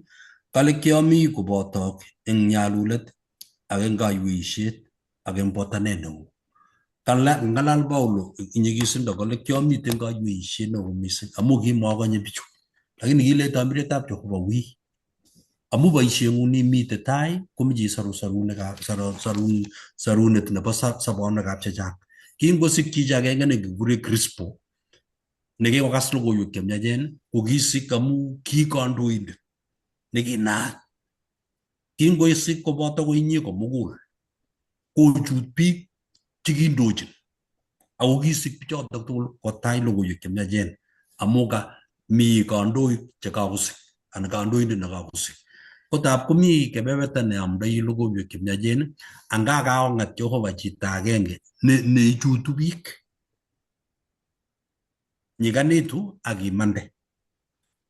kale kiami kobotok eng nyalulet ak eng kaiweishet ak eng botanet neo. Ngalal Paulo nyikisindo kole kiamiten kaiweishet neo mising amu kimokonye bichu. Lakini kile tomiretab Jehova wii. Amu boisieng'ung nimite tai komeche isaru sarunet nebo sobonwekab chechang. Kingosik chichi agenge nekikure Crispo nekikokas logoiwek chemiachen kokisik amu ki kandoindet nekinaat. Kingoisik koboto koinye komugul kochut biik chekindochin ako kisik bichotok tugul kotai logoiwek chemiachen amu ka mi kandoik chekakosik anan kandoindet nekakosik. Kotab komi kebeberta neamdoi logoiwek chemiachen anga kakong'et Jehova chito agenge neichutu biik. Nyikanitu ak imande.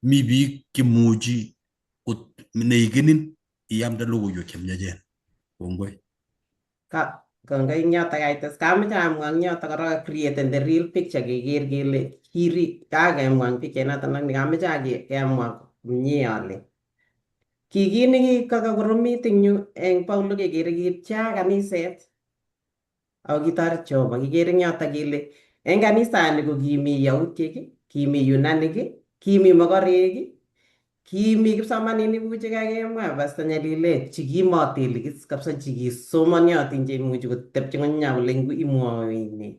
Mi biik chemuchi neikenin iamde logoiwek chemiachen. Kongoi. Kongoi eng yotok kaites. Kameche amwa eng yotok korok creating the real picture keker kele kiri kakemwa eng picture notok lakini kameche kemwa komie ale ki kit nekikakoromit eng yu eng Paulo kekere kipchea kaniset ako kitoret Jehova. Kikere eng yotok kele eng kanisani ko kimi Yautiek, kimi Yunanik, kimi mokorek, kimi kipsomaninik kou chekakemwa Pastor Nyalilet chekimotelikis kabisa chekisomoniotin cheimuchi kotepche ng'ony kole imwowech ne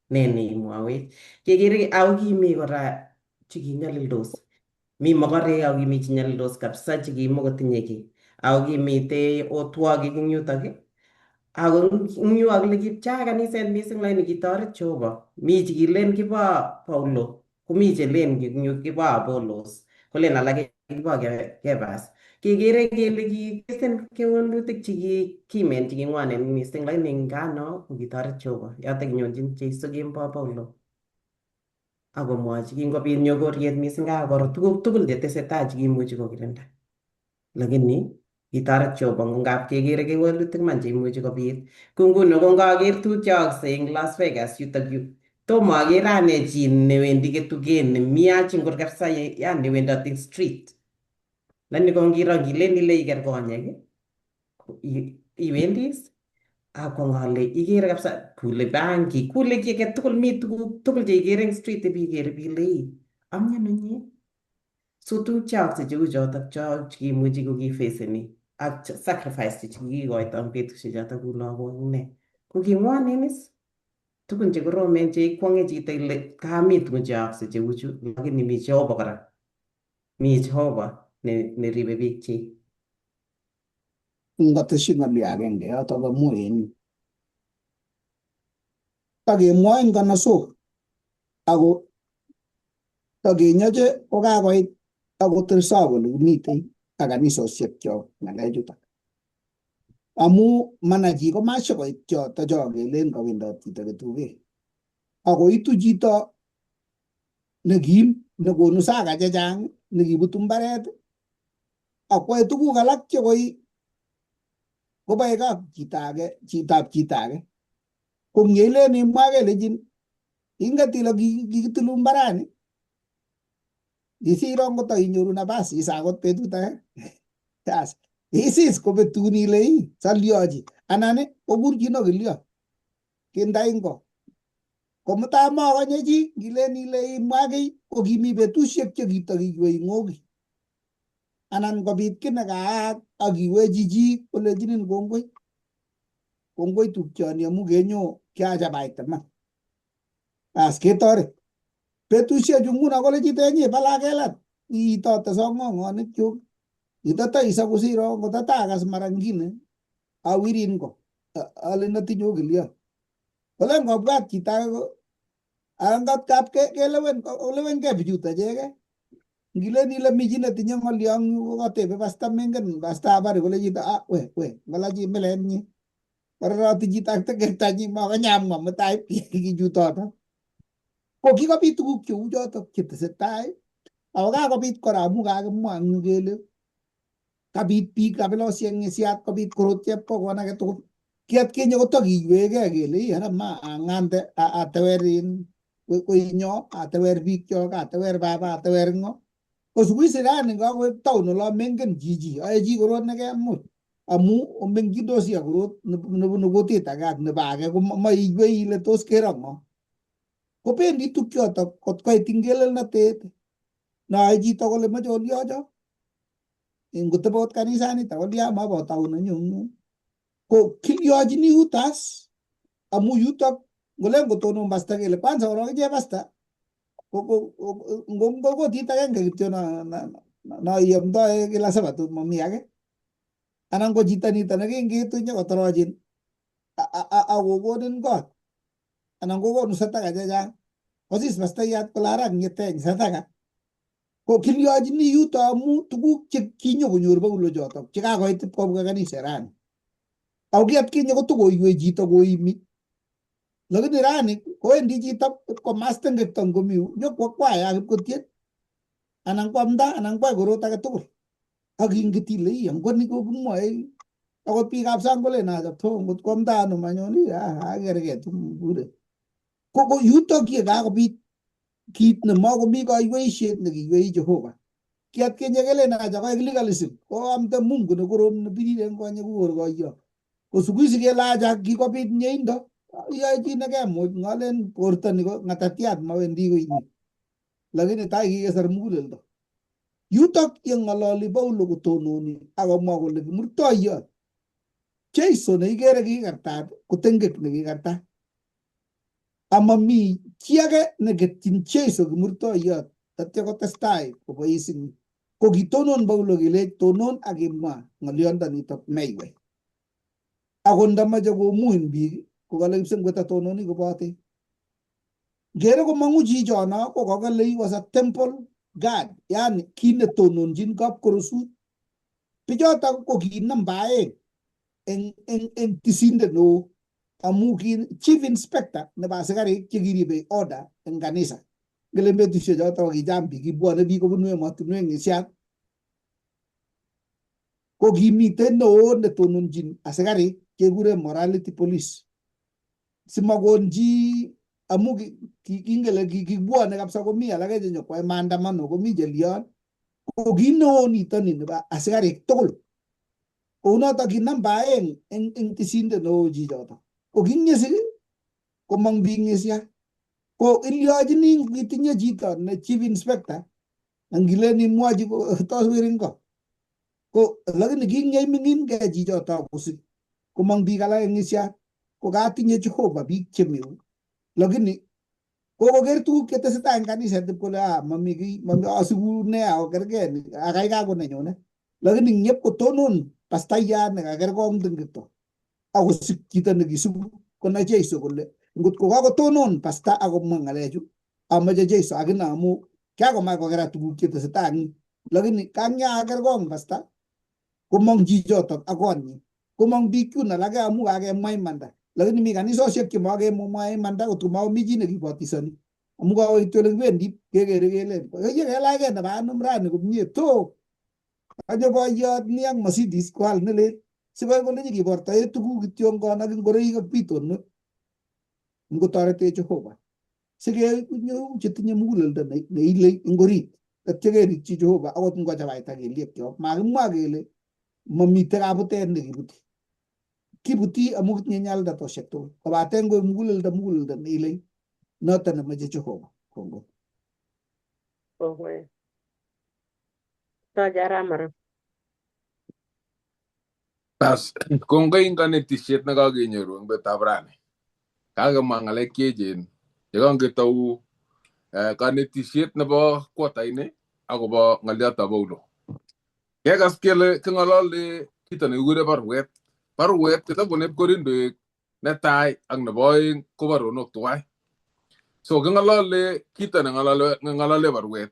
ne neimwowech. Kekere ako kimi kora chekinyalildos. Mi mokorek ako kimi chenyalildos kabisa chekimokotinye kiy. Ako kimitei otwogik eng yutok ako eng yu akile kipchea kaniset mising lakini kitoret Jehova. Mi chekilen kibo Paulo, komi chelen eng yu kibo Apollos, kolen alak kibo Kephas. Kekere kele kikisen kewelutik chekikimen cheking'wanen mising lakini ngano kokitoret Jehova yotok kinyonjin Jeiso kemboi Paulo akomwochi kingobit nyokoriet mising kakoro tuguk tugul chetesetai chekimuchi kokirinda lakini kitoret Jehova ngap kekere kewelutik man cheimuchi kobit. Ko nguno ko ngaker tuguk cheyookse eng Las Vegas yutok yu tomo akere ane chi newendi ketugen nemiach ingor kabisa yani wendoti eng street lakini ko ngiro ngilen ile iker konyek iwendi is akwong ale ikere kabisa kule bangi kule kiy age tugul mi tuguk tugul cheikere eng street ibikere bile ii amiano nye. So tuguk cheyookse cheu chotok cho chekimuchi kokifeseni ak sacrifice chekikikoito eng betusiek chotok kou lagok ak ne ko king'wonen is tugun chekoromen cheikwong'e chito ile kami tugun cheyookse cheu chu lakini mi Jehova kora mi Jehova neribe biikchik. Ngotesyi ng'olyo agenge yotok amu en takemwoe nganasok ako takenyoche kokakoit akoterso kole kimitei ak kanisosiekchok ng'alechutok. Amu mana chi komashakoit choto cho kelen kawendot chito ketuket. Akoitu chito nekim nekonu saka chechang nekibutu mbaret akwae tuguk alak chekoi kobae kap chito age chitab chito age. Ko ngeilen imwa kelechin inget ile kikitilu mbarani isiro ngot inyoru nafas isa akot betut age. As isis kobetun ile ii salyochi anan kokurchin okilyo kindai ngo. Komutai mokonye chi ngilen ile imwa kiy ko kimi betusiek chekitokiywei ng'oki. Anan kobit kiy nekaak ak iwechi chi kolechinin kongoi. Kongoi tupchoni amu kenyo kiachabaita iman. As ketoret. Betusiechu nguno kole chito enye balakelat iitote song'ong'onik chuk. Itata isa kusiro ngotatakas mara ngine awirin ko alen atinye okiliot. Kolen ngobwat chito age ko angot kap kelewen olewenkei bichuto ichegei. Ngilen ile mi chi netinye ng'olyo eng yu kokatebe pasta mengen pasta habari kole chito ah we we ng'alachi milenyi. Kororoti chito ak tekektanyi makonye amwa mutai kichutoto. Ko kikobit tuguk cheu chotok chetesetai ako kakobit kora amu kakimwa eng yu kele kabit biik kabilosiek eng isiat kobit korot chepkokon age tugul. Ki atkinye kotokiywegei kele ii ara ma ang'ante atewer in koinyo atewer biikchok atewer baba atewer ng'o. Ko siku hizi rani kakoek town olo mengen chichi oe chi korot nekemuch amu omeng'chindosi ak korot nebunu kutit age ak nebo age ko maiywei ile tos kero ng'o. Kobendi tukchotok kot koit ingelelnotet noe chito kole moche olyocho ngotebe ot kanisanito kolya mabotaun anyu ko kilyochini yutas amu yutok ngolen kotonon pasta kele kwanza korok iche pasta ngo kotit agenge kityo no iamdoe kila sabato mami age anan ko chito nito nekingitu nyokotorochin akokonin kot anan kokonu sataka chechang kosis pastoyat kole ara ng'eteny sataka ko kilyochini yuto amu tuguk che kinyokonyor Paulo chotok chekakoit ipkobwa kanisa rani. Ako ki atkinye kotokoiwei chito koimi lakini rani kowendi chito ipkomas tengekto ngomi yu nyokwo kwaya ak ipkotien anan kwamda anan kwai korot age tugul ak inget ile ii angot ni kokimwoe akot biikab sang kolen acha to ngot kwamda ano manyon ii akerkei tu bure. Ko yutok ye kakobit kit nemakomi kaiweisiet nekiywei Jehova. Ki atkinye kelen acha koek legalism ko amte Mungu nekorom nebirir eng konyek kokor koiyo. Ko siku hizi kele acha kikobit mieindo iyoe chi nekemuch ngolen borto ni ko ng'atatiat mawendi koini. Lakini tai kikesar muguleldo. Yutok ye ng'ololi Paulo kotononi akomwa kole kimurtoiyot Jeiso neikere kikikartat ko tengek nekikartat. Amami chi age neketyin Jeiso kimurtoiyot tatya kotestai kobois eng ko kitonon Paulo kelech tonon ak imwa ng'olyondonitok meiwei. Ako ndamache komuin biik ko kale kipsengwet atononi kobote. Ngere komong'u chichono ko kakale he was a temple guard yani kit netononjin kapkorosut Bichotok ko ki namba aeng eng tisindet neo amu ki chief inspector nebo asikarik chekiribe order eng kanisa. Ngele betusiek chotok kicham biik kibwone biik kobunu emotinwek ng'isiat ko kimiten neo netononchin asikarik kekuren morality police. Simakon chi amu kingele kibwone kabisa komi alake chenyokoyae maandamano komi chelion ko ki neo nito ni nebo asikarik tugul. Kounotok ki namba aeng eng tisindet neo chichotok. Ko kingesik komong biik ng'isiat. Ko ilyochini itinye chito ne chief inspector ngilen imwochi tos wirin ko. Ko lakini kingeiming'inkei chichotok kosik komong biik alak eng ng'isiat ko katinye Jehova biik chemiu. Lakini kokoker tuguk chetesetai eng kaniset ip kole ah mami kiy mami asiku ne akokerkei ni akaikai ko nenyone. Lakini ngep kotonon pastayat nekakerkong tingkto akosik chito nekisubu konai Jeiso kole ngot ko kakotonon pasta akomwa ng'alechu amache Jeiso akine amu kiakomach kokerat tuguk chetesetai eng lakini kanyakerkong pasta komong chichotok ak konyin komong biik chun alake amu kakemwa imanda lakini mi kanisosiek chemakemwa imanda kotko makomi chi nekibotisoni amu kakoit ole kibendi kekere kelen ye kelachkei nebo anum rani komie to kanyo boiyot ni ak Mercedes koal nelel sikoi koleji kibortoe tuguk kityongon ak ingoroik ak bitonwek ngotoretech Jehova sikenyoru chetinye muguleldo neilei eng orit atya kerikyi Jehova akot ngochabaita kelyekyok makimwa kele mamite kabutet nekibuti kibuti amu kitinye nyaldatosiek tugul kobaten koik muguleldo muguleldo neilei noton nemoche Jehova. Kongoi. Kongoi. Toche arap Maru. Bas, kongoi eng kanetisiet nekakenyoru eng betutab rani. Kakemwa ng'alek cheechen yekangetou kanetisiet nebo kwataini akobo ng'oliotab Paulo. Kekas kele king'olole kito nekikure baruet. Baruet kitabuneb Korindoek netai ak nebo oeng ko baronok tuwai. So king'olole kito neng'olole baruet.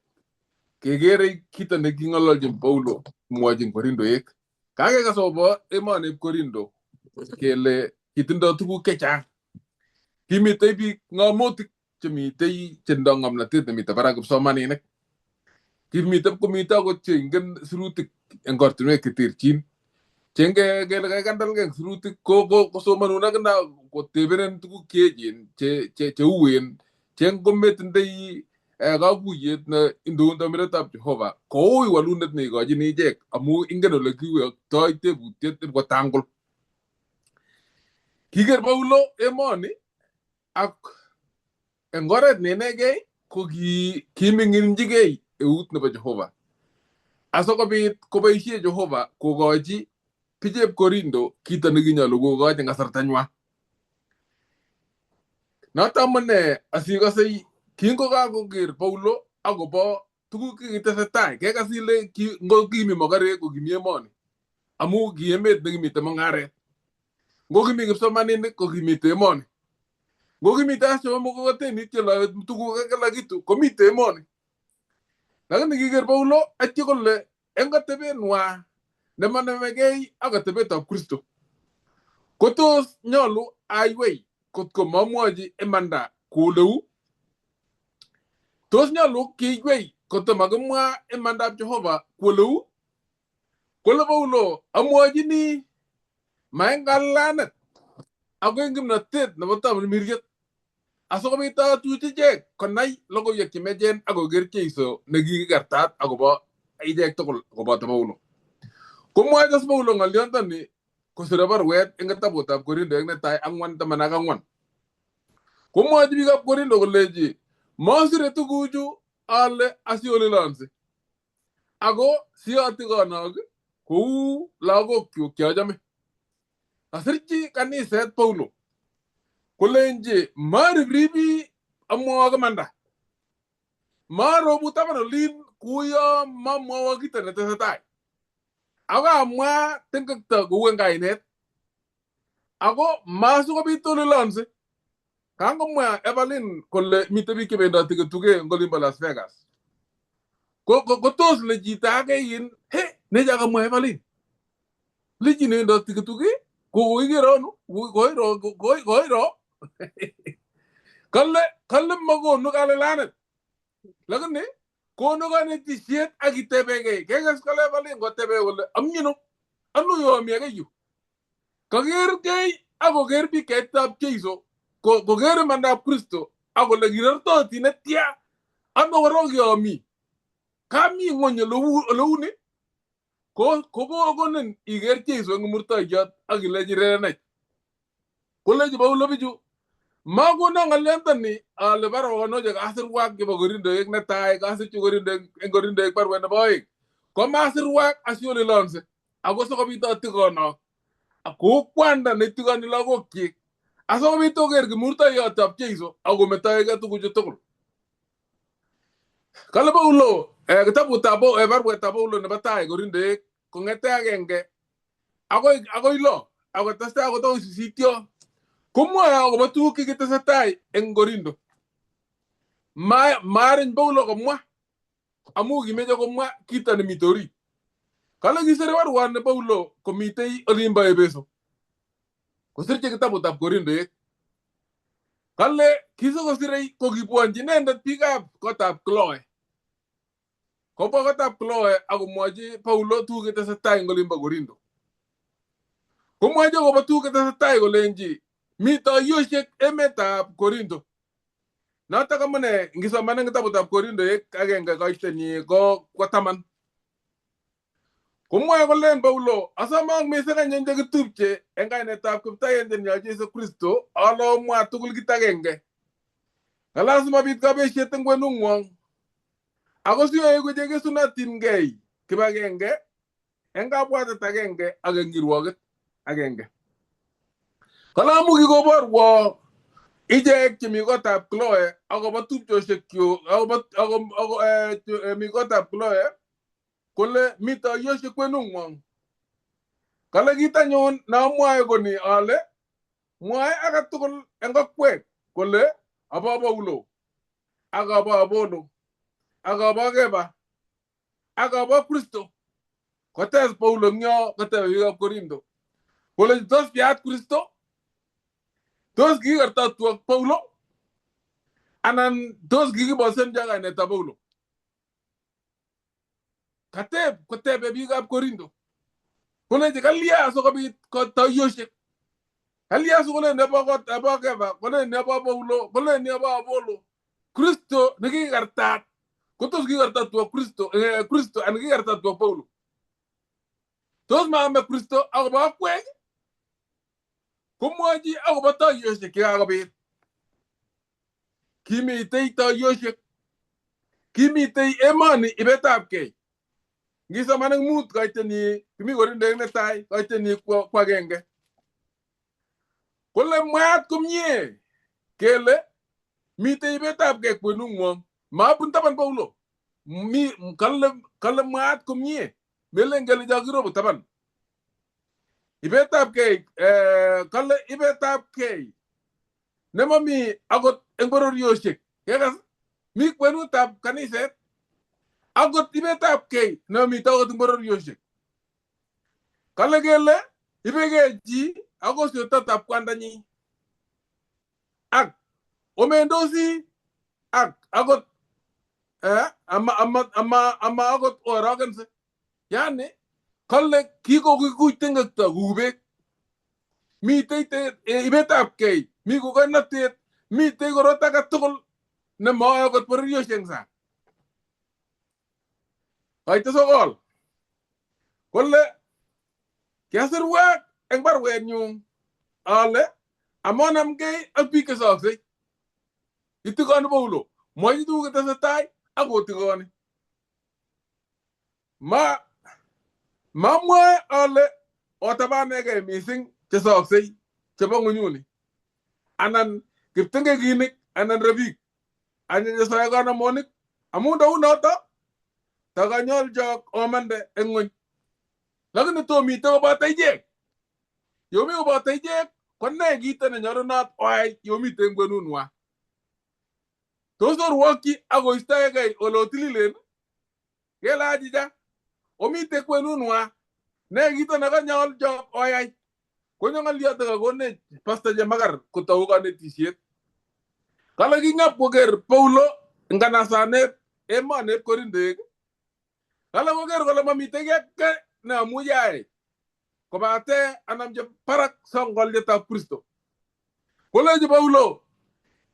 Kekere kito neking'ololchin Paulo mwochin Korindoek. Kakekas akobo emonib Korindo kele kitindoi tuguk chechang. Kimitei biik ng'omotik chemitei chetindoi ng'omnotet nemitei barak kipsomaninik. Kimitei komitei akot cheingen sirutik eng ortinwek cheterchin. Chenge kele kakikandalkei eng sirutik ko kosomanun akine kotebenen tuguk cheechen cheuwen che ngometindoi kakuyet ne indoun tomiretab Jehova koui walunet neikochini ichek amu ingen ole kiwektoi tebutiet ipkotangul. Kiker Paulo emoni ak eng oret ne inegei ko kiming'injigei eut nebo Jehova. Asikobit koboisie Jehova kokochi bichep Korindo kito nekinyolu kokochi eng kasartanywa. Noto amune asikose kingokakoker Paulo akobo tuguk chekitesetai kekas ile ngo kimi mokorek ko kimi emoni amu ki emet nekimite mung'aret. Ngo kimi kipsomaninik ko kimite emoni. Ngo kimite as chebo mkokotenit cheloe tuguk ak kila kitu komite emoni. Lakini kiker Paulo atya kole eng atebenwa nemonomegei ak atebetab Kristo. Kotos nyolu aiwei kotko mamwochi imanda kou Tos nyolu kiiwei kotko makimwa imandab Jehova kou Kole Paulo amwochini ma eng kalanet ako eng kimnotet nebo tamirmiriet asikobit atuch ichek konai logoiwek chemiachen ak koker Jeiso nekikikertat akobo ichek tugul koboto Paulo. Komwoe Paulo ng'olyondoni kosire baruet eng kitabutab Korindoek netai 4:14. Komwochi biikab Korindo kolechi masire tuguchu ale asiolilonsi ako siatigonok kou lagokyuk cheachome. Kasirchi kaniset Paulo kolenji maribribi amwowok imanda. Marobu taban olin kuyo mamwowok kito netesetai. Ako amwa tengekto kou eng kainet. Ako masikobit olilonsi. Kangomwa Evelyn kole mitei biik chebendoti kotuge eng olimbo Las Vegas. Ko tos le chito ake in he necha kamwa Evelyn. Lechi newendoti kituki kokoikere ano koiro koiro kale kale makonu kalelanet lakini konu kanetishet ak itebekei kekas kale balen kotebe kole amyino ano yomi ake yu kakergei ak koker biik kaitab Jeiso koker imandab Kristo ak kole kirortotin netya ano korok yomi kami ng'wony oleuni ko kokonin iker Jeiso eng murtoiyot ak ilechi rerenech kolechi Paulo bichu makono ng'olyondoni ale baronochek kasirwak chebo Korindoek netai kasirchi Korindoek eng Korindoek baruet nebo oeng komasirwak asiolelonse ako sikobit atigonok kou kwanda netigoni lagokyik asikobit oker kimurtoiyotab Jeiso akometoegei tuguchu tugul. Kale Paulo kitabutab baruetab Paulo nebo tai Korindoek kong'ete agenge akoi lo akotestai akot akoi sisit yo komwoe akobo tuguk chekitesetai eng Korindo. Mariny Paulo komwa amu kimeche komwa kito nemite orit. Kale kisire baruani Paulo komitei olimbo Epeso. Kosirchi kitabutab Korindoek. Kale kisokosirei kokibwonchi inendet biikab kotab Chloe. Kobwa kotab Chloe akomwochi Paulo tuguk chetesetai eng olimbo Korindo. Komwochi akobo tuguk chetesetai kolenji mi toiyoshek emetab Korindo. Notok amune ngisoman eng kitabutab Korindoek agenge koitenyi ko 10. Komwoe kolen Paulo asomok mising anyun chekitupche eng kainetab kiptayondenyo Jesu Kristo ale omwa tugul kit agenge. Kale asimabit kabesiet eng kwenung'wong ako sioeku chekesunotingei kibagenge eng kabwatet agenge ak eng kirwoket agenge. Kale amu kikoborwo ichek chemi kotab Chloe akobo tupchoshekyuk akobo mi kotab Chloe kole mi toiyoshek kwenung'wong. Kale kit anyun neamwoe koni ale mwoe age tugul eng akwek kole abo Paulo ak abo Apollo ak abo Kefa ak abo Kristo. Kotes Paulo eng yo kotebe biikab Korindo kole tos piat Kristo? Tos kikikerto Paulo? Anan tos kikibosenjo kainetab Paulo? Kateb kotebe biikab Korindo kolechi kalya asikobit toiyoshek kalya sikolen nebo Kefa kolen nebo Paulo kolen nebo Apollo Kristo nekikikertat kotos kikikertatwo Kristo Kristo anan kikikertatwo Paulo? Tos maame Kristo akobo akwek? Komwochi akobo toiyoshek chekakobit. Kimitei toiyoshek, kimitei emoni ibetabkei. Ngisoman eng 5 koitenyi kimi Korindoek netai koitenyi ko agenge. Kole mwaat komie kele mitei ibetabkei kwenung'wong. Mabun taban Paulo. Mi kale mwaat komie melen kele chokirobu taban. Ibetabkei kale ibetabkei nemomi akot eng bororioshek. Kekas mi kwenutab kaniset akot ibetabkei nemomite akot eng bororioshek. Kale kele ibekei chi ako siototab kwandanyi ak omendosi ak akot ama akot orokense. Yani kale kikokikuch tengekto kou beek. Mitei ibetabkei, mi kukonotet, mitei korot age tugul nemoe akot bororioshek eng sang. Koite 9 kole kiasirwak eng baruenyun ale amonamgei ak biik chesooksei. Itikoni Paulo, mwochi tuguk chetesetai ak kotikoni. Mamwoe ale otabanegei mising chesooksei chebo ng'unyuni anan kiptengekinik anan rebik anan chesoe konomonik amun ndaunoto takanyolchok omande eng ng'wony. Lakini tomite koboto ichek. Yomi koboto ichek ko ne kito nenyolunot oai yomite eng kwenunwa? Tos orwokyi ak oistoegei ole otililen? Kele achicha omite kwenunwa. Ne kito nekanyol Job oyai? Konyo ng'oliot nekakonech Pastor Chemakar kotou konetisiet. Kale king'ap koker Paulo nganasanep emonep Korindoek. Kale koker kole mamitei kiy age neamuchi ayai kobate anamchi barak songolyetab Kristo. Kolechi Paulo,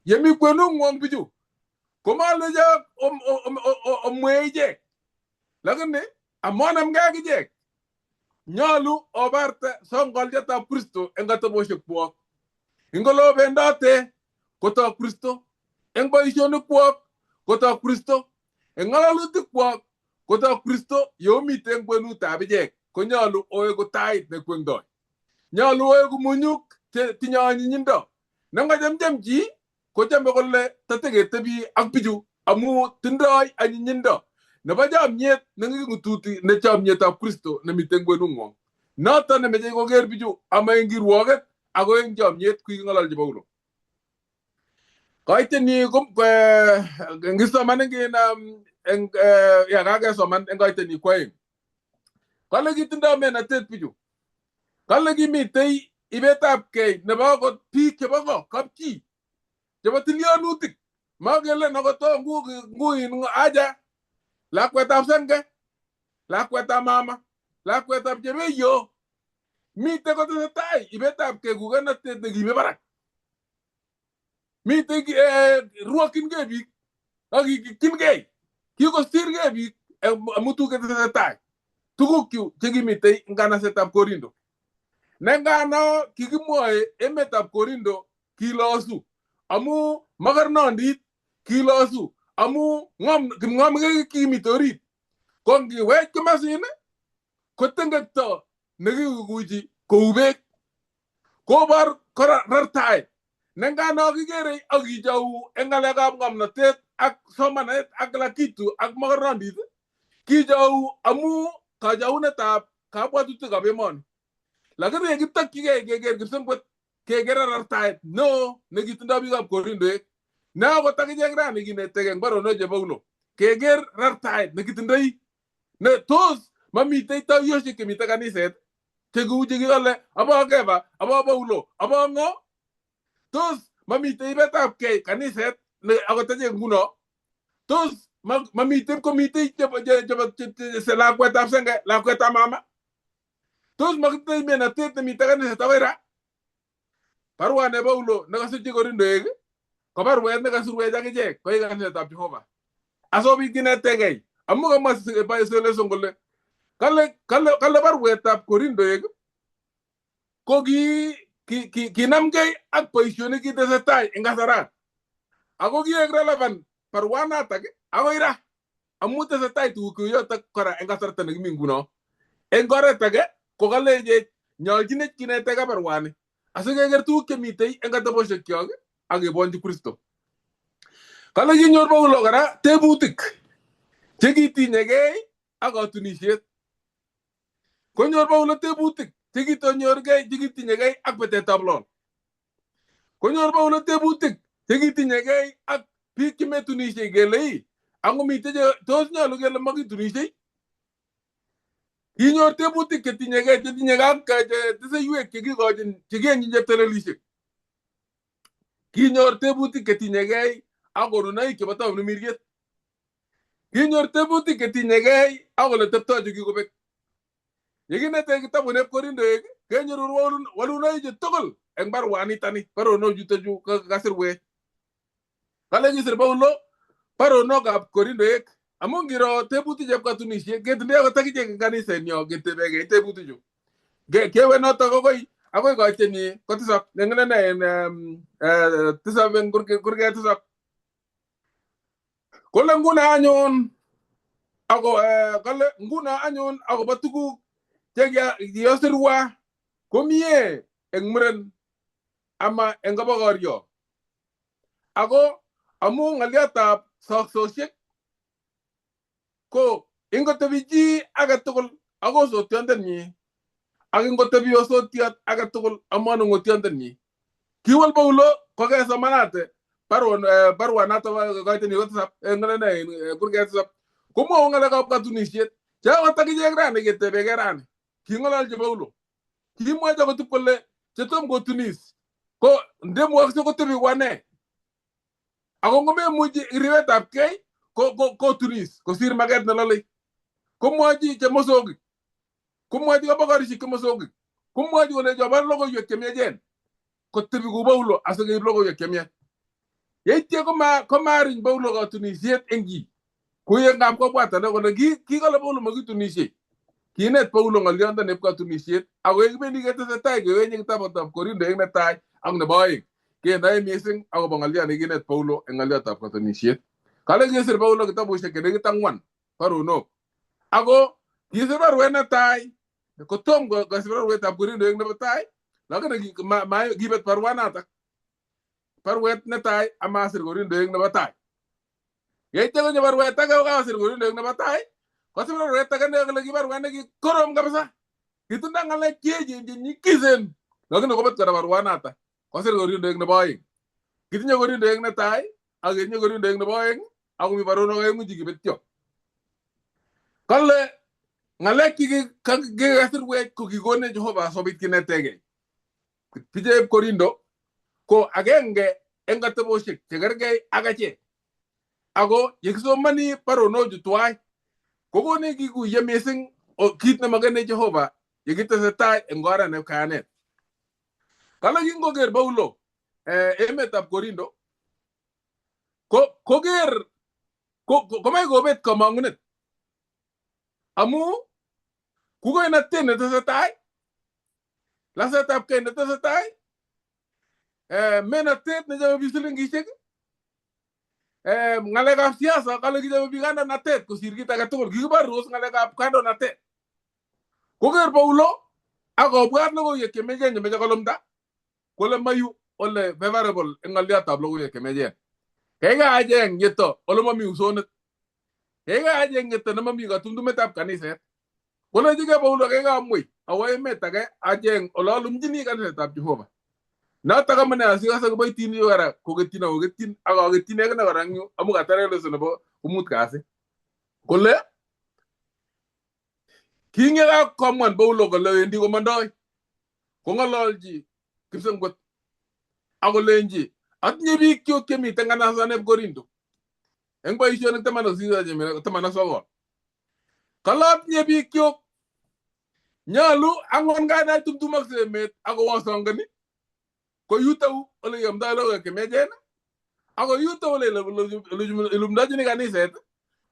yemi kwenung'wong bichu, komalecho omwee ichek, lakini amonamgei ak ichek, nyolu obarte songolyetab Kristo eng ateboshekwok. Ing ole obendote kotok Kristo, eng boisionikwok kotok Kristo, eng ng'ololutikwok kotok Kristo, yeomite eng kwenutab ichek konyolu oeku tait nekwengdoi. Nyolu oeku munyuk che tinye anyinyindo. Ne ngochemchem chi kochome kole tateketebi ak bichu amu tindoi anyinyindo nebo chomyet neking'ututi ne chomyetab Kristo nemiten kwenung'wong. Noton nemeche koker bichu ama eng kirwoket ako eng chomyet kiking'ololchi Paulo. Koiteni ngisoman eng ya kakesoman eng koiteni kwoeng. Kale kitindoi menatet bichu. Kale kimitei ibetabkei nebo akot biik chebo ko kapchi chebo tilyanutik. Makelen akot nguin aja lakwetab senge, lakwetab mama, lakwetab chebeyo. Mitei kotesetai ibetabkei kukenotet nekimi barak. Mitei rwokyingei biik ak kikikyingei. Kikosirgei biik amu tuguk chetesetai. Tuguk chu chekimitei nganasetab Korindo. Nengano kikimwoe emetab Korindo kilosu amu mokornondit kilosu amu kipng'omgei kimite orit. Ko ngiwech komasin kotengekto nekikukuchi kou beek. Kobor kora rartaet. Nengano kikere ak kichou eng ng'alekab ng'omnotet ak somanet ak kila kitu ak mokornondit kichou amu kachaunetab kabwatutikab emoni. Lakini yekitokyigei keker kipsengwet keker arartaet neo nekitindoi biikab Korindoek. Ne akot akichek rani kinetegei eng baronok che Paulo keker rartaet nekitindoi ne tos mamitei toiyoshek chemite kaniset chekou chekikole abo Kefa, abo Paulo, abo ng'o. Tos mamitei ibetabkei kaniset ne akot achek nguno. Tos mamitei komitei chebo lakwetab senge, lakwetab mama. Tos makitindoi menatet nemite kaniset akoi ra. Barua ne Paulo nekasirchi Korindoek ko baruet nekasirwech akichek koik kanisetab Jehova. Asikobit kinetegei amu kamwa Seleson kole kale baruetab Korindoek ko kinamgei ak boisionik kitesetai eng kasarat. Ako kiek relevant baruanatak akoi ra amu tesetai tuguk yotok kora eng kasarta nekimi nguno. Eng oret age ko kalechech nyolchinech kinetegei baruani asikeker tuguk chemitei eng ateboshekyok ak kebwonchi Kristo. Kale kinyor Paulo kora tebutik chekitinyegei ak katunisiet. Konyor Paulo tebutik chekitonyorgei chekitinyegei ak betetab lol. Konyor Paulo tebutik chekitinyegei ak biik chemetunisiei kele ii angomitei tos nyolu kele makitunisiei. Kinyor tebutik chetinyegei chetinyegei ak teseiwek chekikochin chekienyin cheptelelisiek. Kinyor tebutik chetinyegei ak konunoik chebo taonimiriet. Kinyor tebutik chetinyegei ak ole teptoi chekikobek. Yekinete kitabunep Korindoek kenyoru walunoichu tugul eng baruanitani baronok chutochu kasirwech. Kale kisir Paulo baronokab Korindoek amu ngiro tebutik chebo katunisiet ketindoi akot akichek eng kanisenyo ketebegei tebutichu. Kewe notok akoi koiteni ko tisap neng'elene en tisap eng kurget tisap. Kole nguno anyun ako kale nguno anyun akobo tuguk chekiosirwa komie eng muren ama eng kobokoryo. Ako amu ng'oliotab soksosiek ko ingotebi chi agetugul ak osotiondenyi ak ingotebi osotiot agetugul ak manung'otiondenyi. Kiwol Paulo kokesomanate baruanato koiteni ko tisap ng'alene kurget tisap komwou ng'alekab katunisiet che akot akichek rani ketebegei rani. King'ololchi Paulo. Kimwochi akot kole chetom kotunis ko ndemwokse kotebi kwane. Ako ngomemuchi ribetab kei ko kotunis kosir maket nelolei. Komwochi chemosongik. Komwochi kabokorishek chemosongik. Komwochi kolechi obar logoiwek chemiachen. Kotebi kou Paulo asikeib logoiwek chemiach. Yeityo komariny Paulo katunisiet eng chi. Kuye ngap kobwat ane kole kikole Paulo makitunishe. Kinet Paulo ng'oliondo nebo katunisiet ako yekibendi ketesetai kewenye kitabutab Korindoek netai ak nebo oeng. Kenoe missing akobo ng'oliot nekinet Paulo eng ng'oliotab katunisiet. Kale kisir Paulo kitabusiek chenekit ang'wan baronok. Ako kisir baruet netai kotom kosir baruetab Korindoek nebo tai lakini kibet baruanatak. Baruet netai amasir Korindoek nebo tai. Yeityo konyo baruet age kokasir Korindoek nebo tai, kosir baruet age nekole ki baruet nekikorom kabisa. Kitindo ng'alek cheechen chenyikisen lakini kobet kora baruanatak. Kosir Korindoek nebo oeng. Kitinye Korindoek netai ak ketinye Korindoek nebo oeng ak komi baronok oeng'u chekibetyo. Kale ng'alek chekikasirwech ko kikonech Jehova asikobit kinetegei. Bichep Korindo ko agenge eng atebosiek chekergei ak achek. Ako yekisomoni baronochu tuwai kokonech kikuye missing kit nemokene Jehova yekitesetai eng oret nebo kayanet. Kale kingoker Paulo emetab Korindo ko koker komach kobet komong'unet amu kukoinatet netesetai, lasetabkei netesetai, menotet nechome biik silingisiek, ng'alekab siasa kale kichome biik kandoinatet kosir kit age tugul. Kikibortos ng'alekab kandoinatet. Koker Paulo ak kobwat logoiwek chemechen chemeche kolumda kole mayu ole favorable eng ng'oliotab logoiwek chemechen. Kaikai acheng yeto ole mami usonet. Kaikai acheng yeto nemomi katumtumetab kaniset. Kolechigei Paulo kaikai amwei awo emet age acheng ole alumchini kanisetab Jehova. Notok amune asikose kiboitinik kora koketyin ak koketyin ak aketyin akine kora eng yu amu katare leso nebo komut kasi. Kole kingekakoamuan Paulo kole wendi komondoi kong'ololchi kipsengwet ak kolenji atinye biik kyuk chemiten kanasaneb Korinto eng boisionik 18 19. Kale atinye biik kyuk nyolu ang'wan kanai tumtumokse emet ak kowasongoni ko yutou ole kiamdoi logoiwek chemiachen ako yuto ole ilumdochini kaniset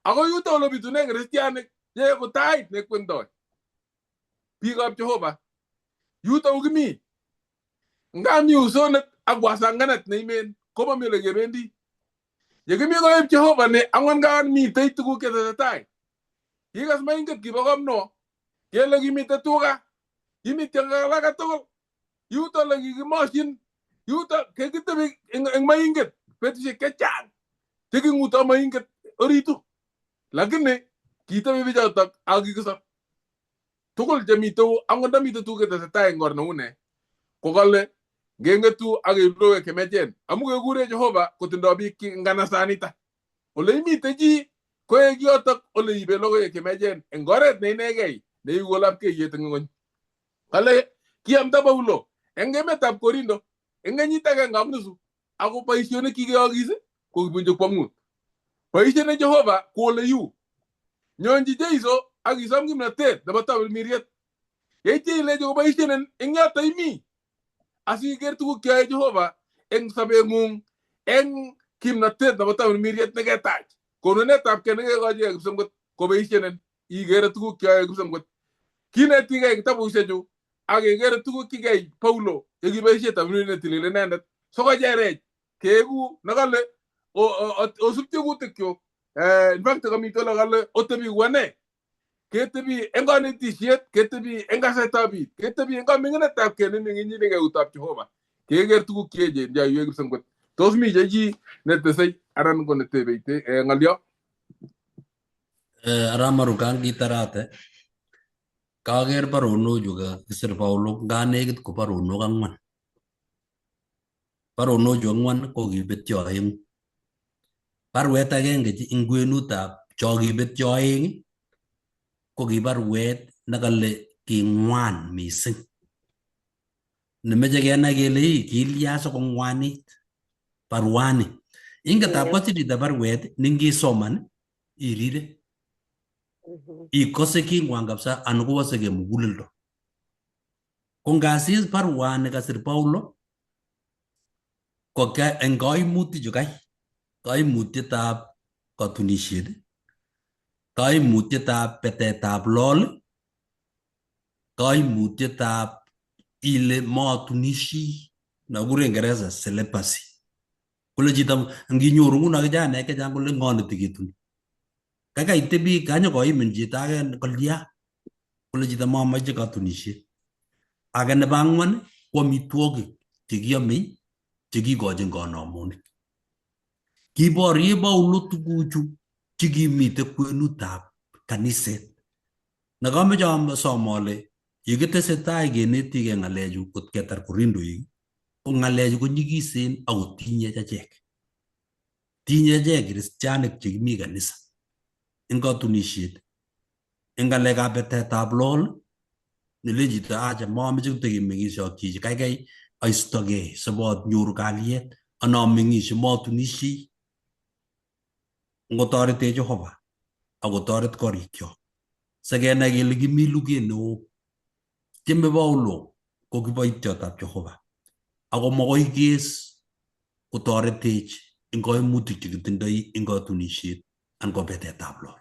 ako yuto ole bitune kristianik yeeku tait nekwendoi biikab Jehova. Yutou kimi nga mi usonet ak wasanganet neimen komomi ole kebendi. Yekimi koib Jehova ne ang'wan kaan mitei tuguk chetesetai. Kikas moinget kibo kopno kele kimite tuga, kimi tiong'ik alak tugul. Yuto ole kikimoshin, yuto kikitebi eng moinget betusiek chechang cheking'uto moinget oritu. Lakini kitebi bichotok ak kikisop. Tugul chemitou angot ndamite tuguk chetesetai eng or neu ne kokale ngeng'etu ak keib logoiwek chemiachen amu kekure Jehova kotindoi biik kyik eng kanasanita. Ole imite chi koek yotok ole ibe logoiwek chemiachen eng oret ne inegei neibu lapkeiyet eng ng'ony. Kale kiamda Paulo eng emetab Korindo eng kenyit agenge ak nusu ako boisionik kikeyokis ko kibunchi kwang'ut. Boisiet ne Jehova ko ole yu. Nyonchi Jeiso ak isom kimnatet nebo tamirmiriet. Yeityo ilechi koboisienin eng yoto imi asiker tuguk cheyoe Jehova eng sobeng'ung eng kimnatet nebo tamirmiriet neketach. Konunetabkei nekekochigei kipsengwet koboisienin ikere tuguk cheyoe kipsengwet. Kinetigei kitabushechu ak kekere tuguk chekiyai Paulo yekiboisie tamirmiriet netilil inendet sikocherech keeku nekale osub tiemutikchuk. In fact kamite ole kale otebi ku ane. Ketebi eng konetisiet, ketebi eng kasetab biik, ketebi eng kaming'inetab kei neming'inyinigei eutab Jehova. Keker tuguk cheechen cheyoiwech kipsengwet. Tos mi chi netesei anan ko netebei ng'olyo? Aramaru kangitarate kaker baronochu kakisir Paulo nga nekit ko baronok ang'wan. Baronochu ang'wan ko kibetyo oeng'u. Baruet agenge eng kwenutab cho kibetyo oeng ko ki baruet nekale King'wan mising. Nemeche kenai kele ii kilya sikong'wanit baruani. Inget ab kosir chito baruet ningisoman irire. Ikose king'wan kabisa anan kowoseke muguleldo. Ko ngasis baruani kasir Paulo ko eng kaimutik chu kai, kaimutietab katunisiet, kaimutietab betetab lol, kaimutietab ile matunishii nakure Ingeresa celibacy. Kole chito nginyoru nguno kijanaek chechang kole ng'o netiketuni. Kaikai itebi kanyokoimin chito age kolya kole chito mamache katunisiet. Age nebo ang'wan ko amitwogik chekiomei chekikochin kanamonik. Kiborye Paulo tuguchu chekimite kwenutab kaniset. Nekameche asom ale yekitesetai kenetigei ng'alechu kot ketar Korindoik ko ng'alechu ko nyikisen akotinyech achek. Tinyei achek kristianik chekimi kanisa eng katunisiet, eng ng'alekab betetab lol, nelen chito acha mameche kitekemeng'ishe ak chichi kaikai aistogei sibonyoru kalyet anan ameng'ishe matunishei. Ngotoretech Jehova akotoret korikyok sikenai kele kimi luget neo. Tieme Paulo ko kiboityotab Jehova ako makoi kes kotoretech eng kaimutik chekitindoi eng katunisiet anan ko betetab lol.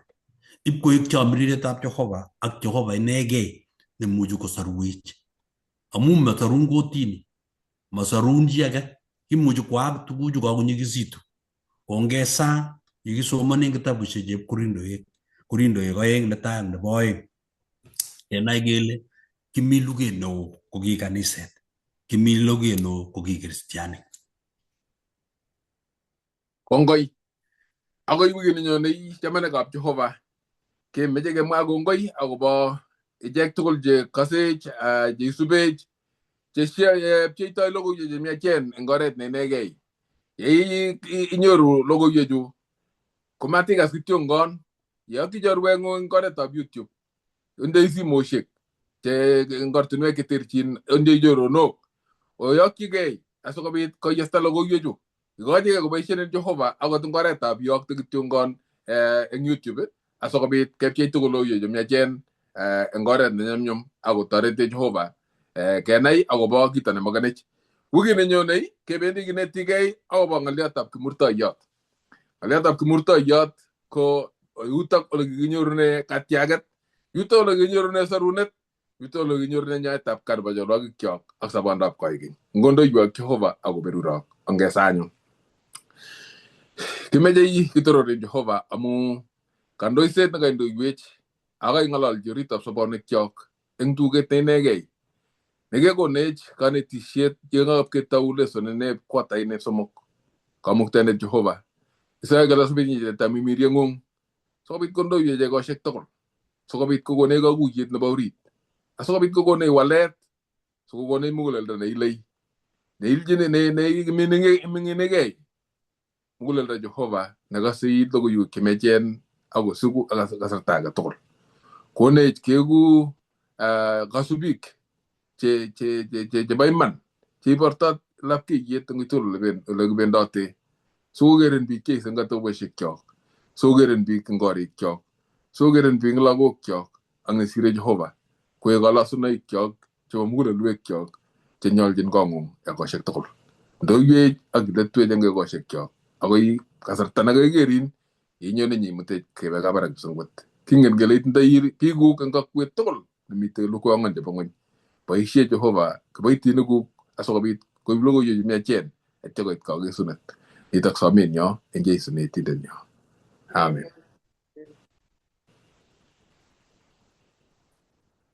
Ip koek chamiriretab Jehova ak Jehova inegei nemuchi kosorwech. Amu masarun kotini, masarun chi age, imuchi koak tuguchu kakonyikisitu. Kongesa yekisomoni eng kitabushek chep Korindoek, Korindoek oeng netai ak nebo oeng. Kenai kele kimi luget neo ko ki kaniset, kimi luget neo ko ki kristianik. Kongoi. Akoi wikit nenyone chamanikab Jehova kemeche kemwa kongoi akobo ichek tugul che kasech, cheisubech, chepcheitoi logoiwek chemiachen eng oret ne inegei. Ye inyoru logoiwechu komatikas kityongon, yokyi chorweng'ung eng oretab YouTube, indoi simoshek che eng ortinwek cheterchin, indoi choronok, oyokyigei asikobit koyesta logoiwechu. Ikochigei koboisien en Jehova akot eng oretab yokte kityongon eng YouTube asikobit kepchei tugul logoiwek chemiachen eng oret nenyumnyum akotoretech Jehova kenai akobo kito nemokonech. Wikit nenyone kebendi kinetigei akobo ng'oliotab kimurtoiyot. Ng'oliotab kimurtoiyot ko yutok ole kikinyorune katyaget, yutok ole kikinyorune sorunet, yutok ole kikinyorune nyoetab kat nebo cholwokikyok ak sobondab koikeny. Ngondoiwok Jehova akoberurok. Ongesa anyun. Kimeche kitororen Jehova amu kandoiset nekaindoiwech akoi ng'ololchi oritab sobonwekyok eng tuget ne inegei nekekonech kanetisiet yekangap lesonineb kwataineb somok. Kamuktaindet Jehova. Isoe kele sikobit tamimirieng'ung sikobit kondoiwech ekosiek tugul sikobit kokonech kakuyet nebo orit asikobit kokonech walet sikokonech muguleldo neilei neilchini neminginegei muguleldo Jehova nekose logoiwek chemiachen akosiku kasarta age tugul. Konech keku kasubik chebo iman cheiborto lapkeiyet eng tugul ole kibendote sikokerin biik Jesu eng atebosiekchok, sikokerin biik eng korikyok, sikokerin biik eng lagokyok ak nesire Jehova koek kalosunoikyok chebo mugulelwekyok chenyolchin kong'ung ekosiek tugul. Ndoiwech ak iletwech eng ekosiekyok akoi kasarta nekekerin inyone nyimutech kebe kabarak kipsengwet. Kingen kele itindoi biikuk eng kokwet tugul nemitei lukwo ang'wan chebo ng'weny. Boisie Jehova kiboitinikuk asikobit koib logoiwek chemiachen atya koit kakesunet. Nitok somenyo eng Jesu netindenyo. Amen.